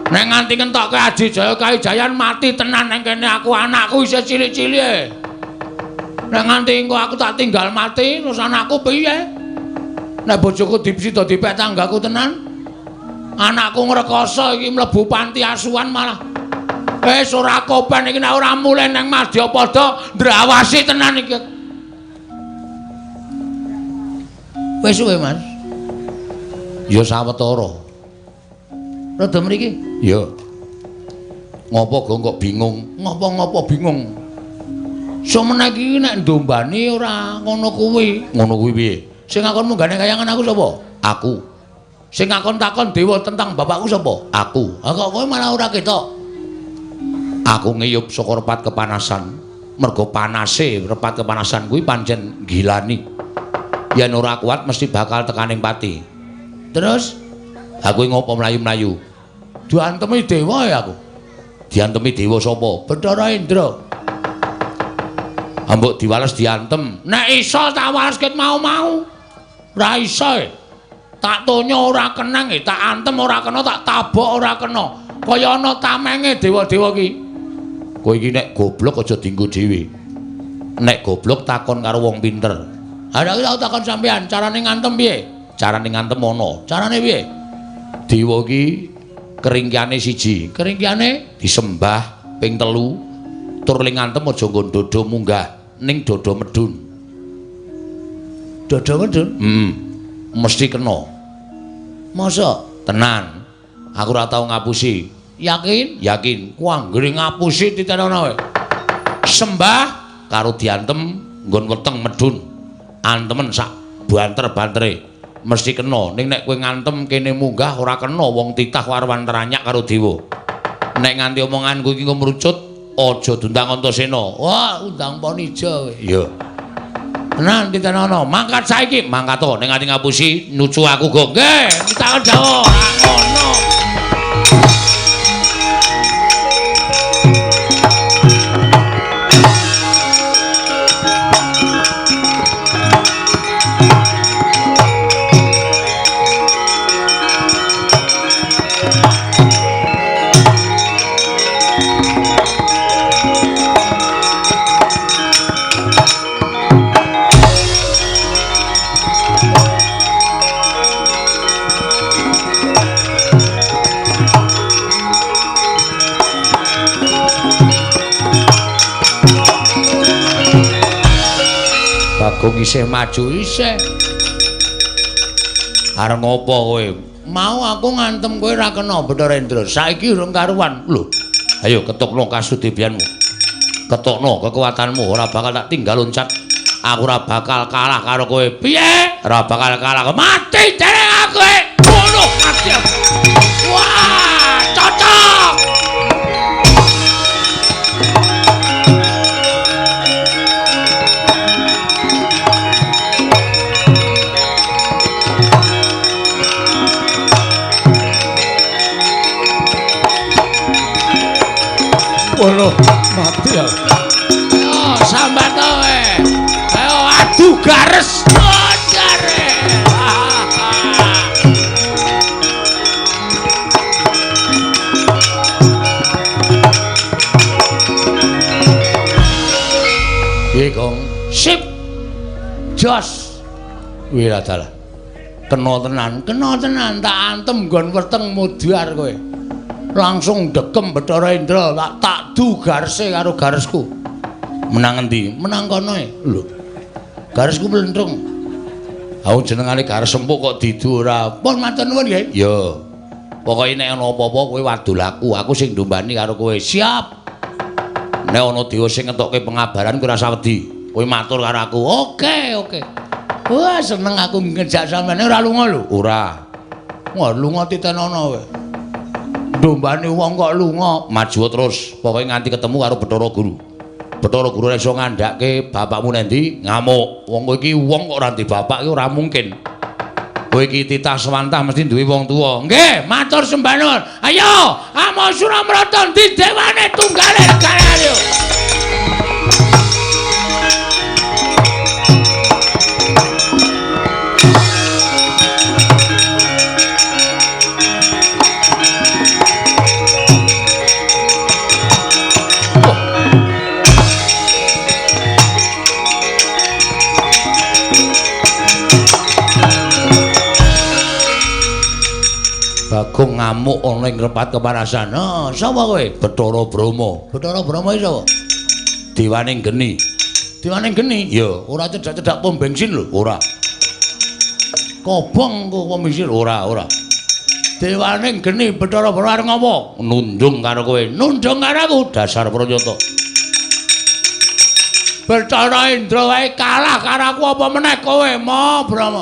Nek nganti ngentokke Aji Jaya Kawijayan mati tenan nang kene aku, anakku isih cilik-cilik. Nek nganti engko aku tak tinggal mati terus anakku piye? Nek bojoku dipsida dipek tanggaku tenan. Anakku ngrekoso iki mlebu panti asuhan malah. Wis ora kopen iki nek ora mulih nang Madyapada ndrawasi tenan iki. Wis suwe, Mas. Ya sawetara. Rada mriki? Ya. Ngopo gong kok bingung? Ngopo-ngopo bingung. Sumene iki nek ndombani ora ngono kuwi. Ngono kuwi piye? Sing ngakon munggane kayangan aku sapa? Aku. Sing ngakon takon dewa tentang bapakku sapa? Aku. Ha kok kowe malah ora ketok. Aku ngiyup saka repat kepanasan. Mergo panase repat kepanasan kuwi pancen gilani. Yen ora kuat mesti bakal tekaning pati. Terus aku ngopo mlayu-mlayu? Diantemi dewa ya aku. Diantemi dewa sapa? Bathara Indra. Ambok diwales diantem. Nek iso tak wales ket mau-mau. Ora iso. Tak tonyo ora kenang, tak antem ora kena, tak tabok ora kena. Kaya ana tamenge dewa-dewa ki. Kowe iki nek goblok aja dienggo dhewe. Nek goblok takon karo wong pinter. Ha nek aku takon sampean, carane ngantem piye? Carane ngantem ana. Carane piye? Dewa iki keringkiane siji, keringkiane disembah ping 3, tur ling ngantem aja nggon dodo munggah ning dodo medun. Dodo medun? Mesti kena. Masa? Tenan. Aku ora tau ngapusi. Yakin? Yakin. Ku anggere ngapusi titenono kowe. Sembah karo diantem nggon weteng medun. Antemen sak banter-bantere. Mesti kena. Ning nek kowe ngantem kene munggah ora kena, wong titah warwan teranyak karo dewa. Nek nganti omonganku iki ngrucut, aja diundang Antasena. Wah, undang Ponija kowe. Iya. Tenan titenono, mangkat saiki, mangkat to. Nek nganti ngapusi nucu aku go. Nggih, takon Jawa, ora ngono. Bagong isih maju isih. Arep ngopo kowe? Mau aku ngantem kowe ora kena Bathara Indra. Saiki urung karuan. Lho, ayo ketokno kasudebianmu. Ketokno kekuatanmu, ora bakal tak tinggal loncat. Aku ora bakal kalah karo kowe. Piye? Ora bakal kalah. Mati dereng aku. Ngono mati aku. Wah, cocok. Waduh, mati ya. Sambat kowe. Ayo adu gares. Gare. Piye, Gong? Sip. Jos. Wih dalah. Kena tenan tak antem nggon weteng mudhar kowe. Langsung dekem Bathara Indra, tak du garese karo garesku. Menang endi? Menang kono e. Lho. Garesku mlentrung. Ha jenengane gares empuk kok didu ora. Pun matur nuwun nggih. Ya. Pokoke nek ana apa-apa kowe wadul aku, aku sing ndombani karo kowe. Siap. Nek ana dewa sing ngetokke pengabaran kowe ora usah wedi. Kowe matur karo aku. Oke, oke. Wah, seneng aku ngejak sampeyan ora lunga lho. Ora. Wah, lunga titenono kowe. Dombane wong kok lunga, maju terus. Pokoke nganti ketemu karo Bathara Guru. Bathara Guru ora iso ngandhake bapakmu nendi, ngamuk. Wong kowe iki wong kok ora ndek bapak iki ora mungkin. Kowe iki titah swantah mesti duwe wong tuwa. Nggih, matur sembah nuwun. Ayo, Amasura Mrata ndi dewane tunggale negara ayo. Bagong ngamuk ana ing repat kepanasan. "Ha, sapa kowe?" "Bathara Brahma." "Bathara Brahma iki sapa?" "Dewaning geni." "Dewaning geni?" "Ya, ora cedhak-cedhak pom bensin lho." "Ora." "Kobong kok pom bensin?" "Ora, ora." "Dewaning geni Bathara Brahma arep ngopo?" "Nundung karo kowe." "Nundung karo aku?" "Dasar pranyata." Bathara Indra wae kalah karo aku apa meneh kowe, Ma Brahma.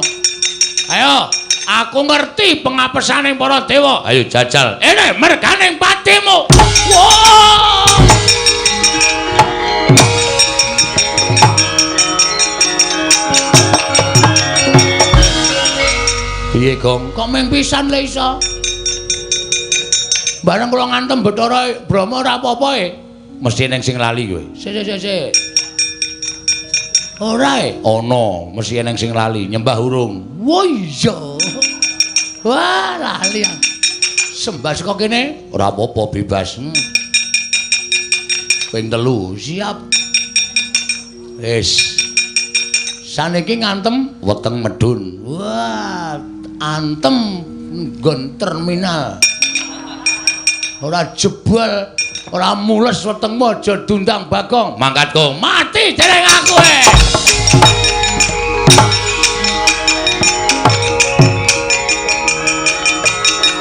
Ayo, aku ngerti pengapesaning para dewa. Ayo jajal. Ini merganing patimu. Wah! Piye, Gong? Kok mung pisan le iso? Bareng kula ngantem Bathara Brahma ora apa-apa e. Mesti eneng sing lali kowe. Sik sik sik. Ora e? Ana, mesti eneng sing lali, nyembah urung. Wah iya. Wah, lali. Sembah saka kene ora apa-apa bebas. Ping 3, siap. Wis. Saniki ngantem weteng medun. Wah, antem nggon terminal. Ora jebol, ora mules wetengmu aja dundang Bagong. Mangkat Gong, mati dereng aku e.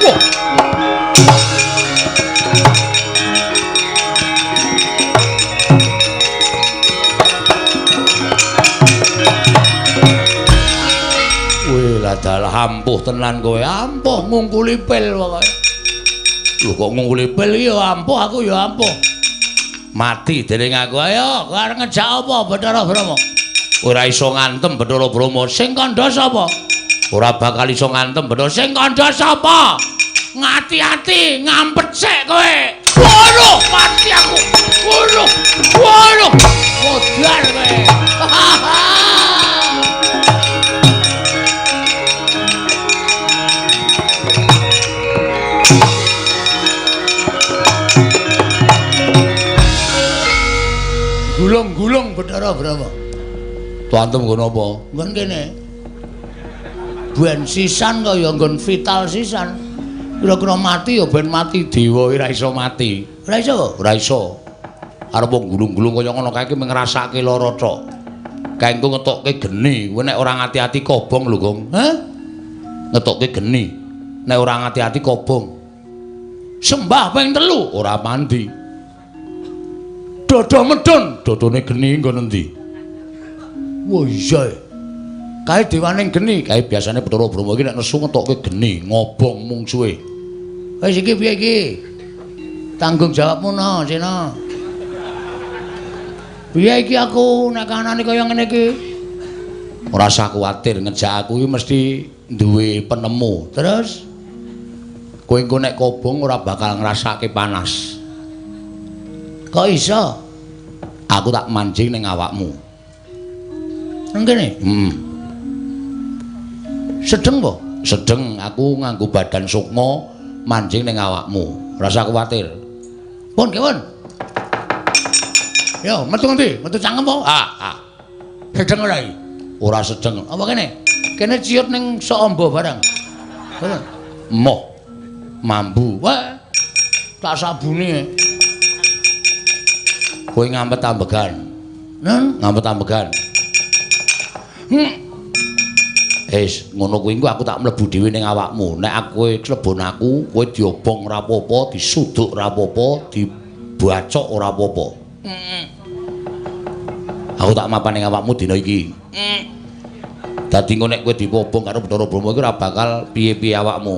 Wah. Wih, dalah ampuh tenan kowe, ampuh ngungkuli pil pokoke. Lho kok ngungkuli pil iki ya ampuh, aku ya ampuh. Mati dening aku. Ayo, kowe arep ngejak apa Bathara Brahma? Ora iso ngantem Bathara Brahma. Sing kandha sapa? Ora bakal iso ngantem Bathara. Sing kandha sapa? Ngati-ati, ngampet sik kowe. Waduh, mati aku. Waduh. Waduh. Modar kowe. Gulung-gulung Bathara Brahma. Tuantem nggon apa? Nggon kene. Ben sisan kaya nggon vital sisan. Kira-kira mati ya ben mati dewa ora iso mati. Ora iso? Ora iso. Arep gulung-gulung kaya ngono kae iki ngrasake lara tok. Kae engko ngetokke geni, kowe nek ora ngati-ati kobong lho, Gong. Hah? Ngetokke geni. Nek ora ngati-ati kobong. Sembah ping 3 ora mandi. Dodo medun, dodone geni nggon endi? Wah iya. Kae dewaning geni, kae biasane Bathara Brahma iki nek nesu ngetokke geni, ngobong mungsuhe. Wis iki piye iki? Tanggung jawabmu no, Sena. Piye iki aku nek kanane kaya ngene iki? Ora usah kuwatir, ngejak aku iki mesti duwe penemu. Terus kowe engko nek kobong ora bakal ngrasake panas. Kok iso? Aku tak manjing ning awakmu. Nang kene? Heeh. Sedeng po? Sedeng, aku nganggo badan sukma manjing ning awakmu. Rasa kuwatir. Pun, kewon. Yo, metu ngendi? Metu cangkem po? Ah, ah. Sedeng ora iki? Ora sedeng. Apa kene? Kene ciut ning sok amba barang. Moh. Mambu. Wah. Tak sabune. Kowe ngampet ambegan. Nen, ngampet ambegan. Wis, ngono kuwi engko aku tak mlebu dhewe ning awakmu. Nek aku klebon aku, kowe diobong ora apa-apa, disuduk ora apa-apa, dibacok ora apa-apa. Aku tak mapan ning awakmu dina iki. Dadi engko nek kowe diobong karo Bathara Brahma iki ora bakal piye-piye awakmu.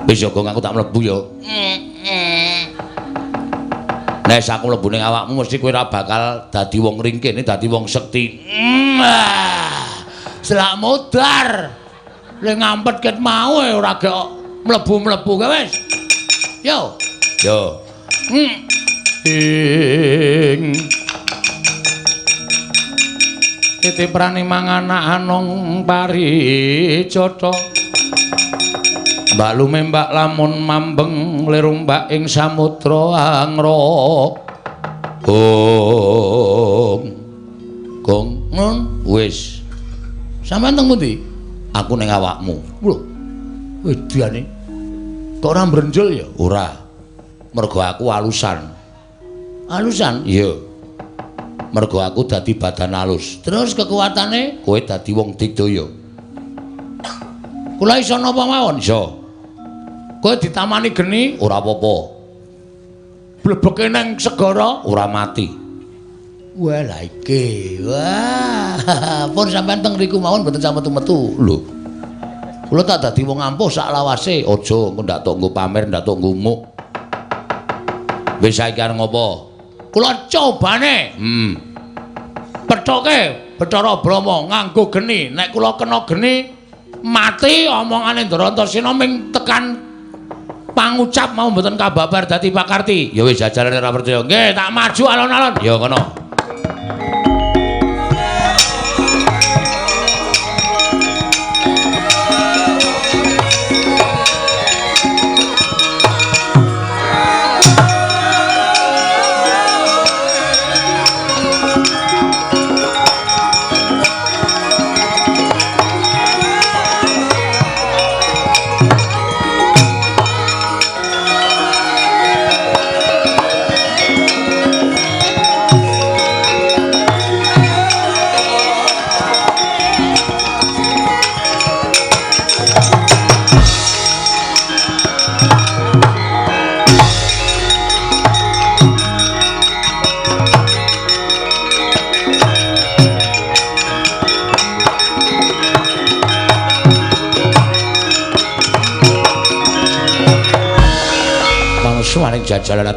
Wis ya, Gong, aku tak mlebu ya. Nek aku mlebu ning awakmu mesti kowe ora bakal dadi wong ringkih, dadi wong sekti. Selak modar. Le ngampet ket mau ora gek mlebu-mlebu kae wis. Yo. Yo. Ing titi prani manganak anung paricotha. Mbak lumembak lamun mambeng lirumbak ing samudra angra. Gong. Gong, nun wis. Sampeyan teng pundi? Aku ning awakmu. Lho. Wedane. Kok ora mbrenjul ya? Ora. Mergo aku alusan. Alusan? Iya. Mergo aku dadi badan alus. Terus kekuatane kowe dadi wong digdaya. Kula iso napa mawon? Iso. Kowe ditamani geni ora apa-apa. Blebeke nang segara ora mati. Wah, lha iki. Wah, pun sampean teng riku mawon mboten sampe metu-metu. Lho. Kula tak dadi wong ampuh sak lawase. Aja engko ndak tok nggo pamer, ndak tok ngumuk. Wis saiki arep ngopo? Kula cobane. Pethoke Bathara Brahma nganggo geni. Nek kula kena geni mati omongane Ndara Antasena ming tekan pangucap mau mboten kababar dadi pakarti. Ya wis jajalane ora percaya. Nggih, tak maju alon-alon. Ya kono. Suwaning jajalan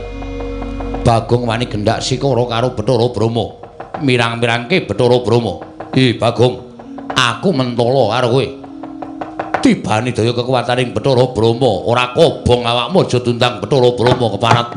Bagong wani gendak sikara karo Bathara Brahma. Mirang-mirangke Bathara Brahma. "Ih Bagong, aku mentala karo kowe. Tibani daya kekuwataning Bathara Brahma, ora kobong awakmu aja tundang Bathara Brahma keparat."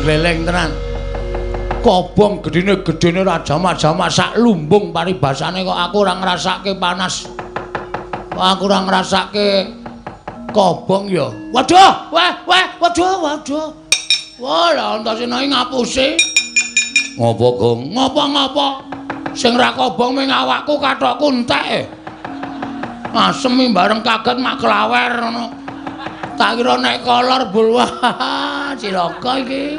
Gleleng tenan. Kobong gedene-gedene ra jamak-jamak sak lumbung paribasane kok aku ora ngrasake panas. Kok aku ora ngrasake kobong ya. Waduh, wah, wah, waduh, waduh. Wah, lah Antasena iki ngapusi. Ngopo, Gong? Ngopo-ngopo? Sing ra kobong ming awakku kathokku entek. Asem bareng kaget mak klawer ngono. Tak kira nek kolor bul wah cilaka iki.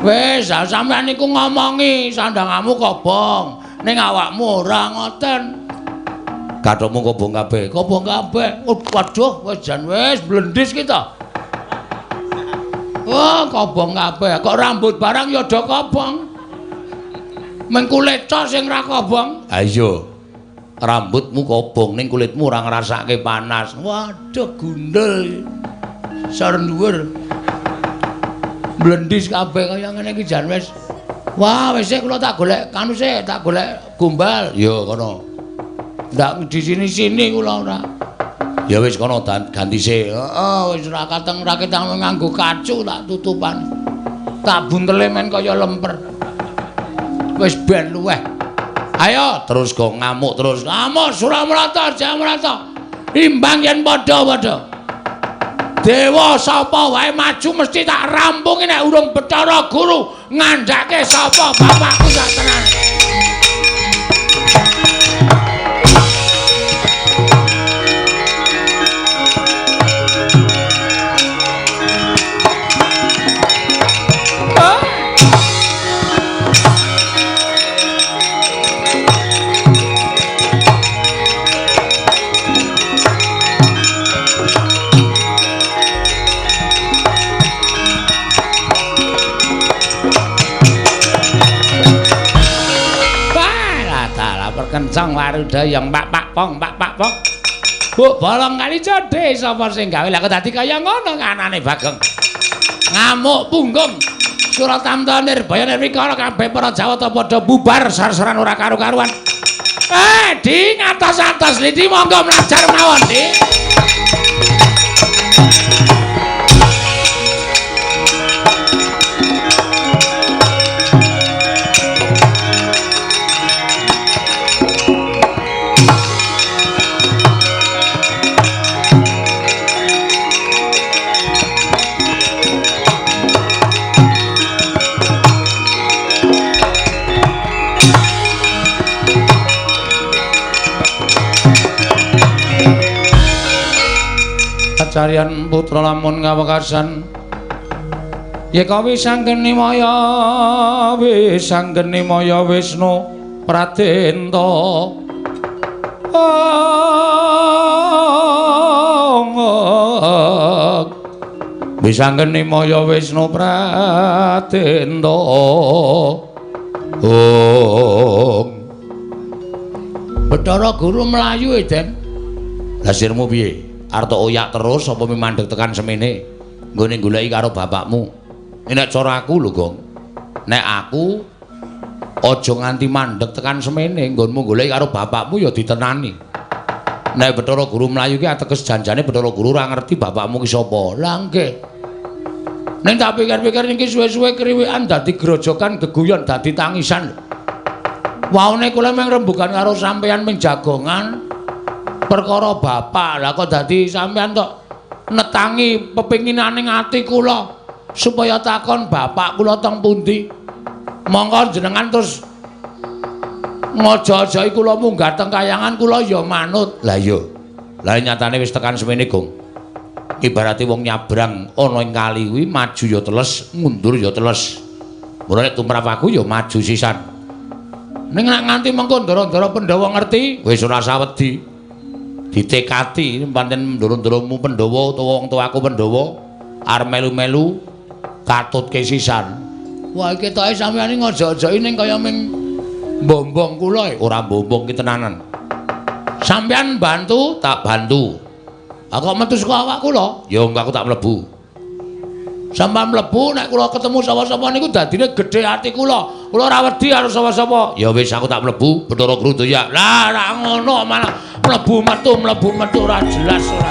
Wis, sampean niku ngomongi sandangamu kobong, ning awakmu ora ngoten. Kathokmu kobong kabeh, kobong kabeh. Oh, waduh, wis jan wis blendis kita. Wah, kobong kabeh. Kok rambut barang ya do kobong. Meng kulit tok sing ra kobong. Ha iya. Rambutmu kobong ning kulitmu ora ngrasake panas. Waduh, gundul. Sor dhuwur. Blendis kabeh kaya ngene iki jan wis. Wah, wis kula tak golek kanu sik, tak golek gombal. Ya kono. Ndak di sini-sini kula ora. Ya wis kono ganti sik. Heeh, wis ora kateng ra ketang nganggo kacu tak tutupan. Tak buntele men kaya lemper. Wis ben luweh. Ayo terus go ngamuk terus. Ngamuk Suramrata, Jamrata. Imbang yen padha-padha. Dewa sapa wae maju mesti tak rampungi nek urung Bathara Guru ngandhake sapa bapakku sak tenan. Kencang waruda yang pak pak pong pak pak pong. Bu bolong kali jodhe sapa sing gawe lah kok dadi kaya ngono anane Bagong. Ngamuk punggung. Suratamta Nirbaya Nirwikara kabeh para Jawata padha bubar sar-saran ora karu-karuan. Di ngatos-atos lidi monggo mlajar mawon, Di. Carian putra lamun kawekasan yeka wisanggeni maya wisanggeni maya Wisnu Pradenta wisanggeni maya Wisnu Pradenta. Om Bathara Guru mlayu e Den. Lah sirmu piye? Arep oyak terus apa mandeg tekan semene nggone goleki karo bapakmu. Nek cara aku lho, Gong. Nek aku aja nganti mandeg tekan semene nggonmu goleki karo bapakmu ya ditenani. Nek Bathara Guru mlayu ki ateges janjane Bathara Guru ora ngerti bapakmu ki sapa. Lah nggih. Ning tak pikir-pikir niki suwe-suwe kriwikan dadi grojokan geguyon dadi tangisan. Waune kula mung rembugan karo sampeyan ming jagongan perkara bapak. Lah kok dadi sampeyan tok netangi pepinginane ati kula supaya takon bapak kula teng pundi. Monggo jenengan terus ngojo-ojoki kula munggah teng kayangan kula ya manut. Lah iya. Lah nyatane wis tekan semene, Gong. Ibarate wong nyabrang ana ing kali kuwi maju ya teles, mundur ya teles. Mula nek tumrap aku ya maju sisan. Ning nek nganti mengko ndara-ndara Pandhawa ngerti, wis ora sawedi. Ditekati pancen ndoro-ndoromu Pandhawa utawa wong tuaku Pandhawa arep melu-melu katutke sisan. Wah iki ketoke sampeyan ngojo-ojoki ning kaya ming mbombong kula. Ora mbombong ki tenanan. Sampeyan bantu, tak bantu. Aku kok metu saka awak kula? Ya engko aku tak mlebu. Sampeyan mlebu nek kula ketemu sapa-sapa niku dadine gedhe ati kula. Kula ora wedi karo sapa-sapa. Ya wis aku tak mlebu, Bathara Guru ya. Lah ora ngono malah mlebu metu ora jelas ora.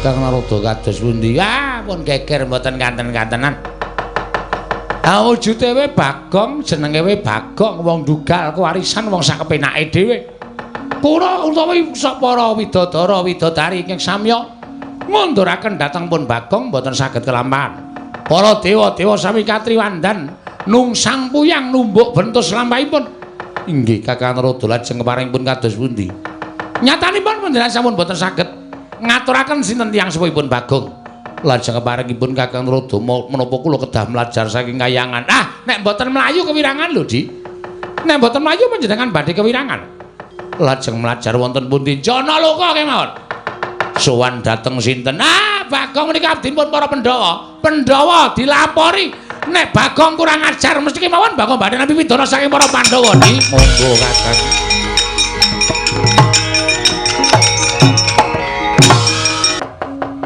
Kang Narada kados pundi? Ah, pun geger mboten kanten-kantenan. Ah, wujude we Bagong, jenenge we Bagong, wong dugal kewarisan wong sak kepenake dhewe. Kura utawi para widodara widodari ingkang samya ngunduraken dhateng pun Bagong mboten saged kelampahan. Para dewa-dewa sami katriwandan nungsang puyang numbuk bentus lampahipun. Inggih Kakang Narada lajeng keparingipun kados pundi? Nyatanipun panjenengan sampun mboten saged ngaturaken sinten tiyang sepuhipun Bagong. Lajeng keparingipun Kakang Narada menapa kula kedah mlajar saking kayangan. Ah, nek mboten mlayu kewirangan lho, Di. Nek mboten mlayu panjenengan badhe kewirangan. Lajeng mlajar wonten pundi? Janaloka kemawon. Sowan dhateng sinten? Ah, Bagong menika abdinipun para Pandhawa. Pandhawa dilapori nek Bagong kurang ajar mesti kemawon Bagong badhe nampi pidana saking para Pandhawa. Di monggo Kakang.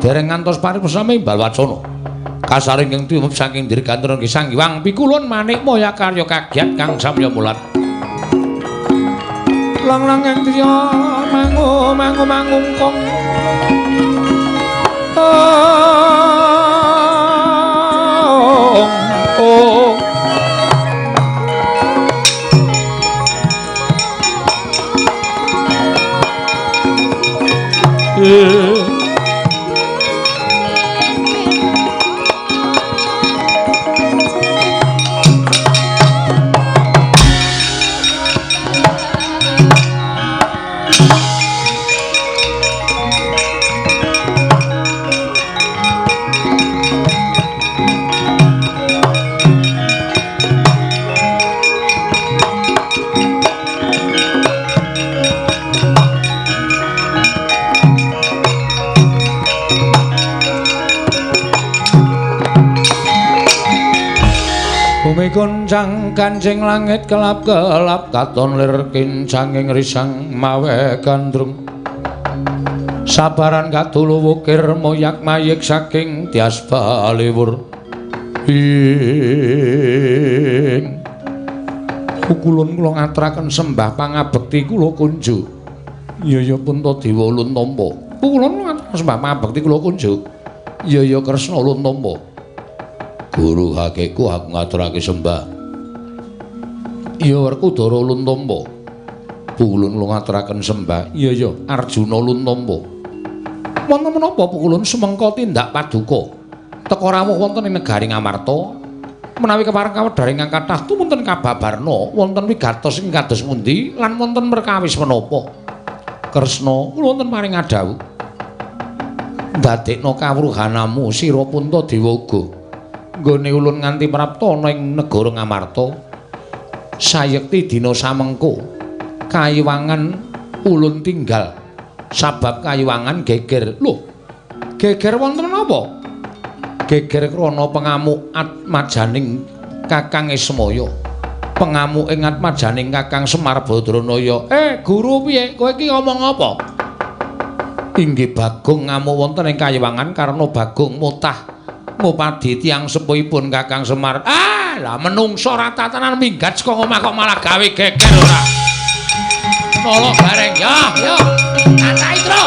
Dereng ngantos paripurna imbal wacana. Kasaring ing timup saking dirgantara nggih Sang Hyang Pikulun manik moya karya kagiat kang samya mulat. Lang lang ing driya mangu mangu mangungkung. Oh. Goncang kancing langit kelap-kelap katon lir kincanging risang mawe gandrung sabaran katulu wukir moyak mayik saking tias baliwur ing pukulun kula ngaturaken sembah pangabekti kula kunjuk. Ya ya Puntadewa ulun tampa. Pukulun ngaturaken sembah pangabekti kula kunjuk. Ya ya Kresna ulun tampa. Guru hakiku aku ngaturake sembah. Ya Werkudara ulun tampa. Pukulun kula ngaturaken sembah. Iya ya Arjuna ulun tampa. Wonten menapa pukulun sumengka tindak paduka? Teka rawuh wonten ing negari Ngamarta. Menawi kepareng kawedhar ingkang kathah tumunten kababarna wonten wigatos ing kados pundi lan wonten perkawis menapa? Kresna kula wonten paring adhawuh. Ndadekna kawruhanamu sira Puntadewa uga. Nggone ulun nganti prapta ana ing negara Ngamarta. Sayekti dina samengko kayiwangan ulun tinggal sabab kayiwangan geger. Lho, geger wonten menapa? Geger krana pengamuk atmajaning Kakang Ismaya. Pengamuk ing atmajaning Kakang Semar Badranaya. Guru piye? Kowe iki ngomong apa? Inggih Bagong ngamuk wonten ing kayiwangan karena Bagong mutah ngupadi tiyang sepuhipun Kakang Semar. Ah, lah menungso rata tenan minggat saka omah kok malah gawe geger ora. Nolok bareng ya, ya. Katai, Tru.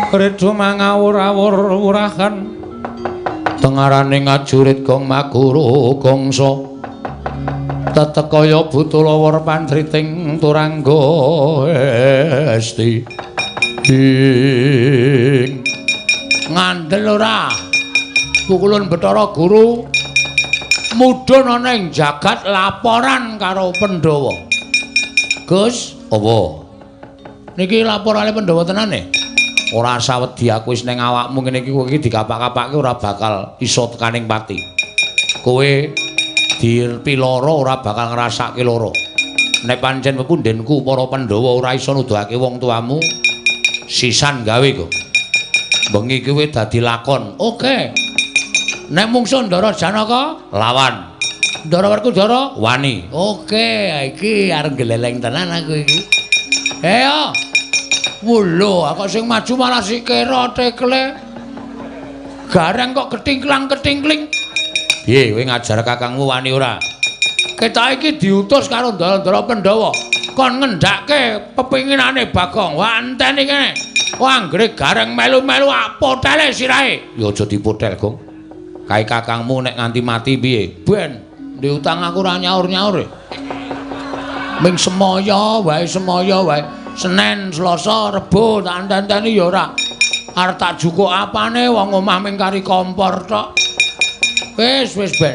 Redo mangawur-awur wurahan tengarane ngajurit gong maguru gongso tetek kaya buta lawar pantriting turangga esti ing ngandel ora pukulun Bathara Guru mudhun ana ing jagat laporan karo Pandhawa. Gus, apa? Niki laporane Pandhawa tenane? Ora usah wedi aku wis ning awakmu ngene iki kowe iki dikapak-kapake ora bakal iso tekaning pati. Kowe dipiloro ora bakal ngrasake lara. Nek pancen pepundhenku para Pandhawa ora iso nuduhake wong tuamu, sisan gawe kok. Bengi kowe dadi lakon. Oke. Nek mungsuh Ndara Janaka lawan. Ndara Werkudara wani. Oke, iki arep geleleng tenan aku iki. Ayo. Wolo, kok sing maju malah sikira tekle. Gareng kok ketingklang-ketingkling. Piye kowe ngajar kakangmu wani ora? Kita iki diutus karo ndara-ndara Pandhawa kon ngendhake pepinginane Bagong. Wah, enteni kene. Wah, anggere Gareng melu-melu apotele sirahe. Ya aja dipotel, Gong. Kae kakangmu nek nganti mati piye? Ben, ndek utang aku ora nyaur-nyaur. Ming semaya wae, semaya wae. Senin, Selasa, Rebo tak enteni ya ora. Arep tak jukuk apane wong omah ming kari kompor tok. Wis wis ben.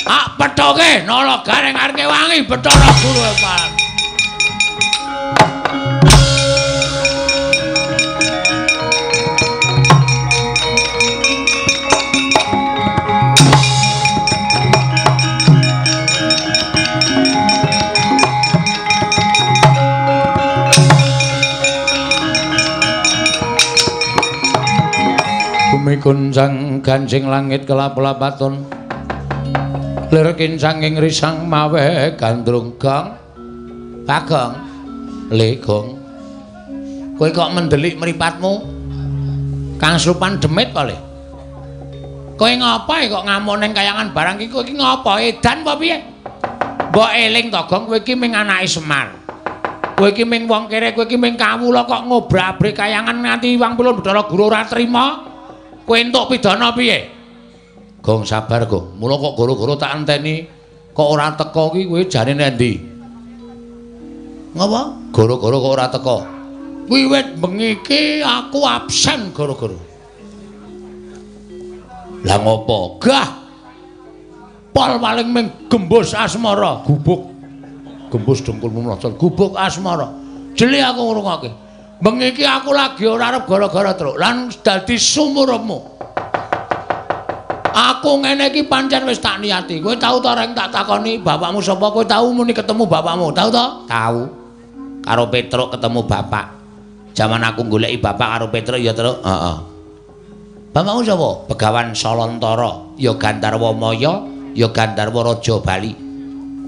Ah pethoke nala Gareng arep wangi Bathara Guru Pak. Bumi guncang ganjing langit kelap-lapaton. Lir kincang ing risang mawe gandrung gong. Bagong, le gong. Kowe kok mendelik mripatmu? Kang Slupan demit kok le. Kowe ngapa kok ngamuk ning kayangan barang iki? Kowe iki ngapa? Edan apa piye? Mbok eling to, Gong, kowe iki ming anake Semar. Kowe iki ming wong kere, kowe iki ming kawula kok ngobrak-abrik kayangan nganti Wang Pulun Bathara Guru ora trima. Kowe entuk pidana piye? Gong sabar, Gong. Mula kok goro-goro tak enteni kok ora teka ki kowe jane nendi? Ngapa? Goro-goro kok ora teka. Wiwit bengi iki aku absen goro-goro. Lah ngopo? Gah. Pol paling ming gembus asmara, gubuk. Gembus dengkulmu mlocot, gubuk asmara. Jeli aku ngrungokke. Bengi iki aku lagi ora arep gara-gara truk lan dadi sumurupmu. Aku ngene iki pancen wis tak niati. Kowe tau ta reng tak takoni bapakmu sapa? Kowe tau muni ketemu bapakmu? Tau ta? Tau. Karo Petruk ketemu bapak. Jaman aku goleki bapak karo Petruk ya, Truk. Heeh. Bapakmu sapa? Begawan Salantara, ya Gandharwa Maya, ya Gandharwa Raja Bali.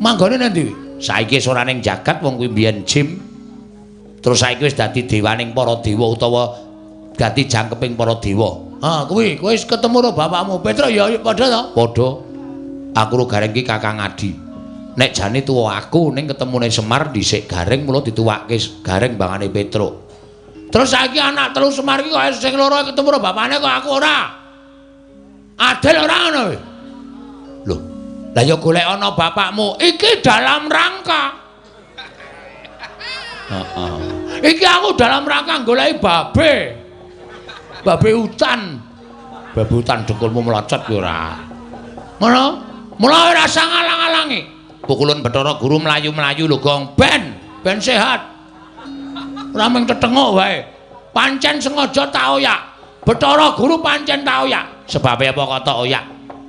Manggone nang ndi? Saiki wis ora ning jagat wong kuwi mbiyen jim. Terus saiki wis dadi dewaning para dewa utawa dadi jangkeping para dewa. Ah, kuwi kowe wis ketemu karo bapakmu. Petruk ya padha ta? Padha. Aku ro Gareng ki Kakang Adi. Nek jane tuwa aku ning ketemune Semar dhisik Gareng mula dituwake Gareng bangane Petruk. Terus saiki anak telu Semar ki kok sing loro ketemu karo bapakne kok aku ora. Adil ora ngono kowe? Lho, lah ya golek ana bapakmu. Iki dalam rangka. Heeh. Iki aku dalam rangka goleki babe. Babe hutan. Babe hutan dengkulmu mlocot ya ora. Ngono? Mula ora usah ngalang-alangi. Pukulun Bathara Guru mlayu-mlayu lho, Gong. Ben, ben sehat. Ora mung tetenguk wae. Pancen sengaja tak oyak. Bathara Guru pancen tak oyak. Sebabe apa kok tak oyak?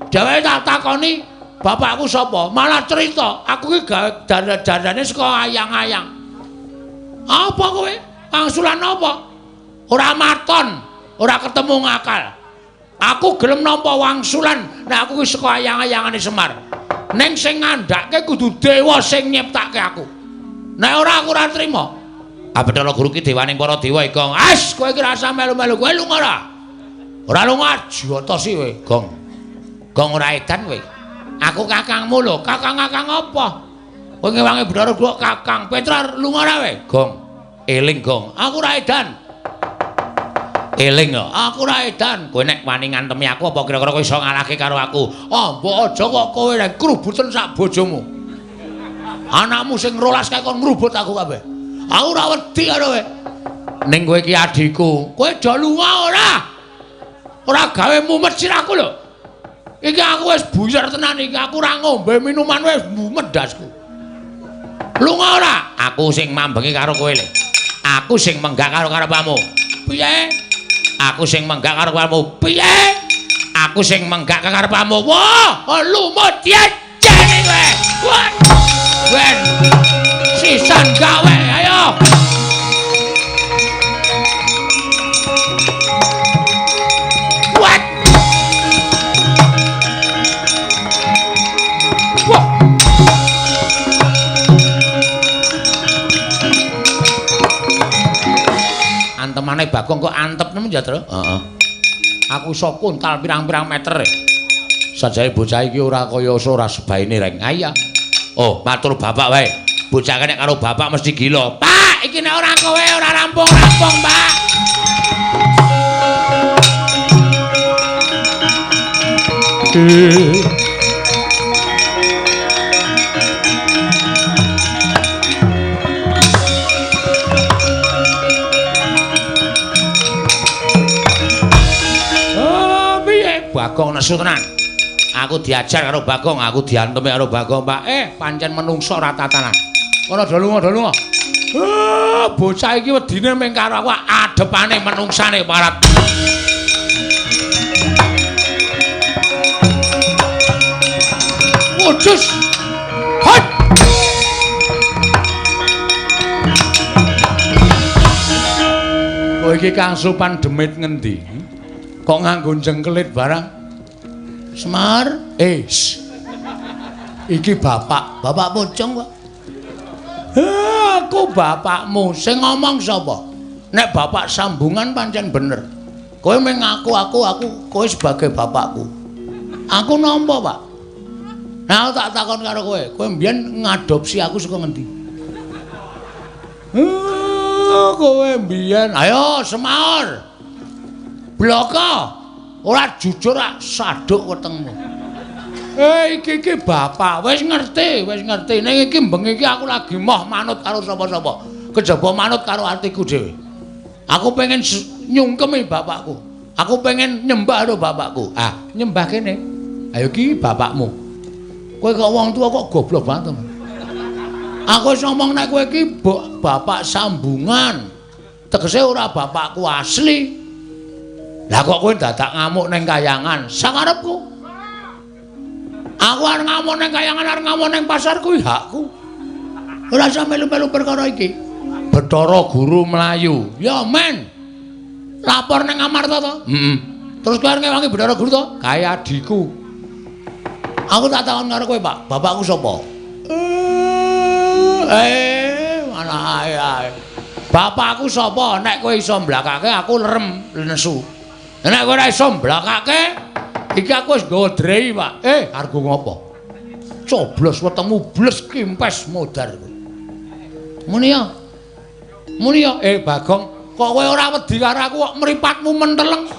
Dheweke tak takoni bapakku sapa? Malah cerita, aku iki gawe dandane saka ayang-ayang. Apa kowe? Angsulan apa? Ora maton, ora ketemu ngakal. Aku gelem nampa wangsulan nek aku wis saka ayang-ayangane Semar. Ning sing ngandhake kudu dewa sing nyiptake aku. Nek ora aku ora trima. Ah Bathara Guru ki dewaning para dewa iki, Gong. As, kowe iki rasa melu-melu kowe lunga ora? Ora lunga jotosi kowe, Gong. Gong ora edan kowe. Aku kakangmu lho, kakang-kakang apa? Kowe ngewangi Bathara Guru kakang. Petra lunga ora kowe? Gong. Eling, Gong. Aku ora edan. Eling kok. Aku ora edan. Kowe nek wani ngantemi aku apa kira-kira kowe iso ngalahke karo aku? Ah, mbok aja kok kowe nek krubuten sak bojomu. Anakmu sing rolas kae kon ngrubut aku kabeh. Aku ora wedi karo kowe. Ning kowe iki adhiku. Kowe aja lunga ora? Ora gawe mumet sirahku lho. Iki aku wis buyar tenan iki. Aku ora ngombe minuman wis mumet ndasku. Lunga ora? Aku sing mambengi karo kowe le. Aku sing menggak karo karepmu. Piye? Aku sing menggak karo karepmu. Piye? Aku sing menggak karepmu. Wah, lumut diajeni kowe. Wah. Ben. Sisan gawe, ayo. What? Wah. Antemane Bagong kok antep nemen ya, Tru? Heeh. Aku iso kuntal pirang-pirang meter. Sajane bocah iki ora kaya ora sebaine reng. Iya. Oh, matur bapak wae. Bocah nek karo bapak mesti gila. Pak, iki nek ora kowe ora rampung-rampung, Pak. Oh, piye Bagong nesu tenan. Aku diajar karo Bagong, aku diantemi karo Bagong, Pak. Pancen menungso ora tatanan. Ora do lunga, do lunga. Bocah iki wedine mung karo aku adepane menungsane parat. Wujus. Hot. Kowe iki Kang Sopan demit ngendi? Kok nganggo jengkelit barang? Semar, iki bapak, bapak pocong kok. Aku bapakmu, sing ngomong sapa? Nek bapak sambungan pancen bener. Kowe mung ngaku aku kowe sebagai bapakku. Aku nampa, Pak. Nah, aku tak takon karo kowe, kowe mbiyen ngadopsi aku saka ngendi? Kowe mbiyen, ayo semaur. Bloko. Ora jujur ak saduk wetengmu. Iki iki bapak wis ngerti, wis ngerti. Ning iki bengi iki aku lagi moh manut karo sapa-sapa. Kejaba manut karo atiku dhewe. Aku pengen nyungkemi bapakku. Aku pengen nyembah karo bapakku. Ah, nyembah kene. Ayo iki bapakmu. Kowe kok wong tua kok goblok banget. Aku wis ngomong nek kowe iki bapak sambungan. Tegese ora bapakku asli. Lah kok kowe dadak ngamuk ning kayangan? Sakarepku. Aku arep ngamuk ning kayangan, arep ngamuk ning pasar kuwi hakku. Ora usah melu-melu perkara iki. Bathara Guru mlayu. Ya men. Lapor ning Amarta to? Heeh. Terus kowe arep ngewangi Bathara Guru to? Kae adhiku. Aku tak takon karo kowe, Pak. Bapakku sapa? Mana ae. Bapakku sapa? Nek kowe iso mblakake aku lerem nesu. Nek kowe ora iso mblakake, iki aku wis nggawa drei, Pak. Argo ngopo? Coblos wetengmu bles kimpes modar. Muni ya. Muni ya, Bagong, kok kowe ora wedi karo aku kok mripatmu menteleng?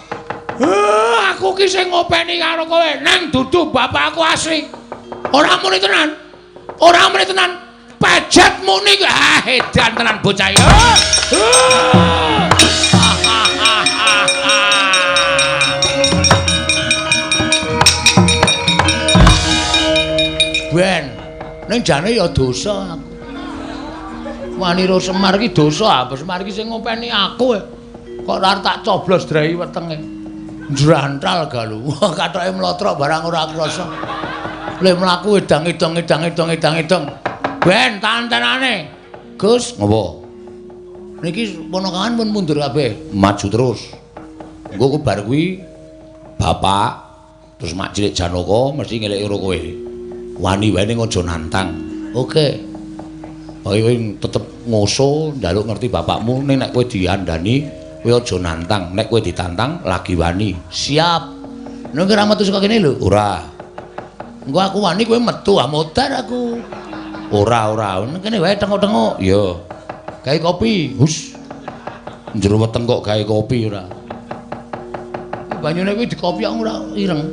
Aku ki sing ngopeni karo kowe, nang dudu bapakku asli. Ora muni tenan. Ora muni tenan. Pejet muni. Ah, edan tenan bocah iki. Ben, ning jane ya dosa aku. Wanira Semar iki dosa, apa Semar iki sing ngopeni aku. Kok ora tak coblos drei wetenge. Njrantal galu. Kathoke mlotrok barang ora krasa. Le mlaku edang-edang edang-edang edang-edang. Ben, tantenane. Gus, ngopo? Niki ponakan pun mundur kabeh, maju terus. Engko bar kuwi bapak terus mak cilik Janaka mesti ngeleki karo kowe. Wani wae ning aja nantang. Oke. Kowe tetep ngoso njaluk ngerti bapakmu ning nek kowe diandani kowe aja nantang, nek kowe ditantang lagi wani. Siap. Nek ora metu saka kene lho. Ora. Engko aku wani kowe metu ah modar aku. Ora ora. Ning kene wae tengok-tengok. Iya. Gawe kopi. Hus. Njero weteng kok gawe kopi ora. Banyune kuwi dikopi kok ora ireng.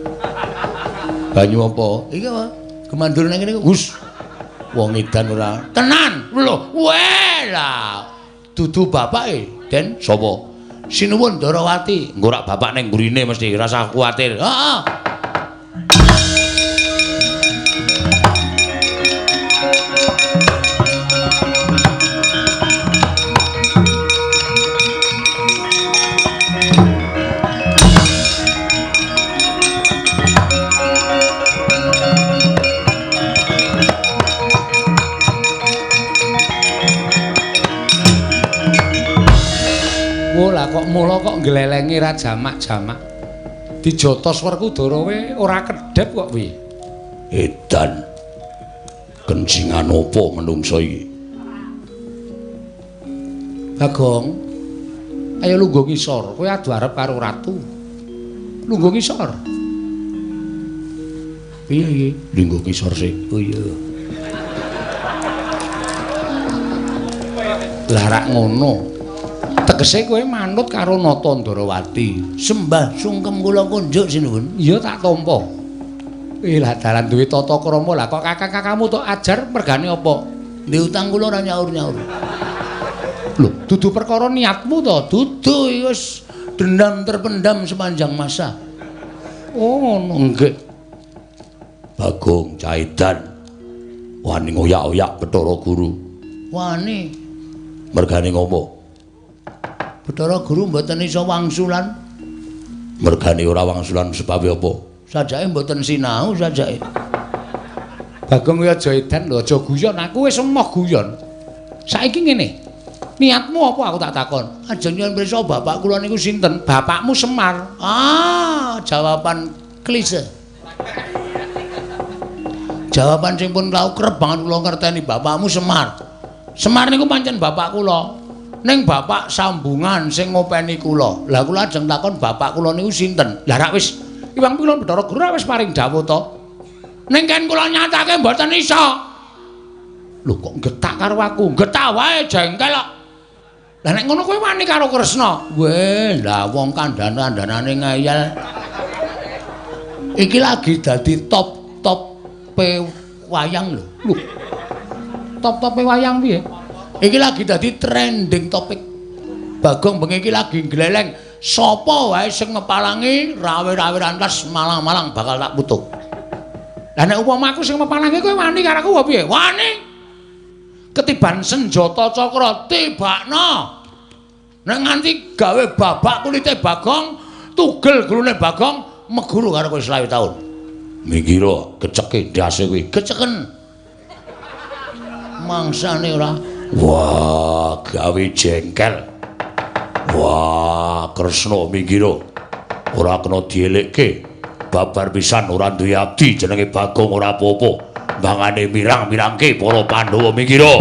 Banyu apa? Iki apa? Gemandur nang kene. Hus. Wong edan ora. Tenan. Lho, weh lah. Dudu bapake, Den. Sapa? Sinuwun Ndarawati. Engko rak bapak ning mburine mesti ora usah kuwatir. Heeh. Lah kok mula kok nglelengi ra jamak-jamak. Dijotos Werkudara we ora kedhep kok piye? Edan. Kencingan apa menungso iki? Bagong, ayo lungguh ngisor, kowe adu arep karo ratu. Lungguh ngisor. Piye iki? Lungguh ngisor sik. Oh iya. Lah rak ngono. Tegese kowe manut karo Nata Ndrawati. Sembah sungkem kula kunjuk sinuwun. Iya tak tampa. Lah dalan duwe tata krama lah kok kakang-kakangmu tok ajar mergane apa? Ndek utang kula ora nyaur-nyaur. Lho, dudu perkara niatmu to? Dudu wis dendam terpendam sepanjang masa. Oh, ngono nggih. Bagong Caidan wani ngoyak-oyak Bathara Guru. Wani. Mergane ngopo? Bathara Guru mboten iso wangsulan. Mergane ora wangsulan sebabe apa? Sajake mboten sinau sajake. Bagong kuwi aja edan lho, aja guyon. Aku wis emoh guyon. Saiki ngene. Niatmu apa aku tak takon? Ajeng nyuwun pirsa bapak kula niku sinten? Bapakmu Semar. Ah, jawaban klise. Jawaban sing pun tau kerep banget kula ngerteni bapakmu Semar. Semar niku pancen bapak kula. Ning bapak sambungan sing ngopeni kula. Lah kula ajeng takon bapak kula niku sinten? Lah rak wis Iwang Pilon Bathara Guru wis paring dawuh to. Ning ken kula nyatake mboten iso. Lho kok getak karo aku? Getak wae jengkel kok. Lah nek ngono kowe wani karo Kresna? Weh, lah wong kandhan-kandhanane ngeyel. Iki lagi dadi top-top wayang lho. Lho. Top-tope wayang piye? Iki lagi dadi trending topik. Bagong bengi iki lagi gleleng. Sapa wae sing ngepalangi rawe-rawe rantas malang-malang bakal tak putuk. Lah nek upama aku sing mepalangi kowe wani karo aku apa piye? Wani. Ketiban senjata cakra tibakno. Nek nganti gawe babak kulite Bagong, tugel gulune Bagong, meguru karo kowe 25 taun. Minggiro keceke ndase kuwi, keceken. Mangsane ora. Wah, gawe jengkel. Wah, Kresna minggiro. Ora kena dielekke. Babar pisan ora duwe abdi jenenge Bagong ora apa-apa. Mangane mirang-mirangke para Pandhawa minggiro.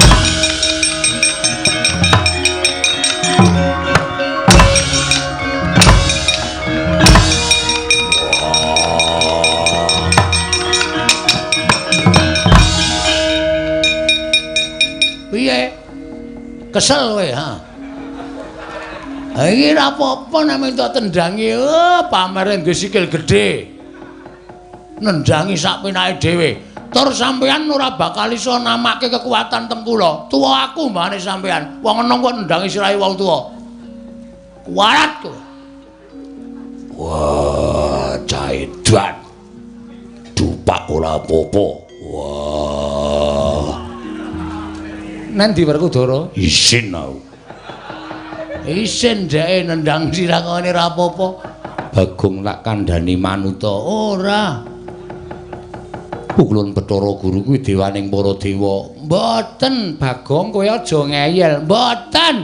Piye? Kesel kowe, ha? Ha iki ora apa-apa nek minta tendangi, oh, pamere duwe sikil gedhe. Nendangi sak penake dhewe. Tur sampean ora bakal iso namake kekuatan teng kula. Tuwa aku mbane sampean. Wong enom kok nendangi sirahe wong tuwa. Kuwarat kowe. Wah, caedan. Dupak ora apa-apa. Wah. Nanti Werkudara? Isin aku. Isin dheke nendang sirah ngene ora apa-apa. Bagong tak kandhani manuta. Ora. Pukulun Bathara Guru kuwi dewaning para dewa. Mboten, Bagong, kowe aja ngeyel. Mboten.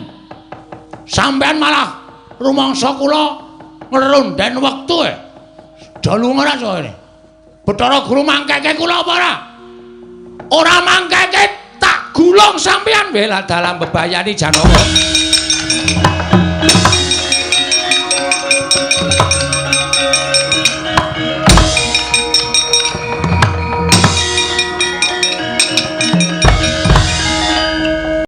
Sampean malah rumangsa kula ngrunden wektu e. Dalu ora kene. Bathara Guru mangkeke kula apa ora? Ora mangkeke tak gulung sampean bela dalam bebayani Janaka.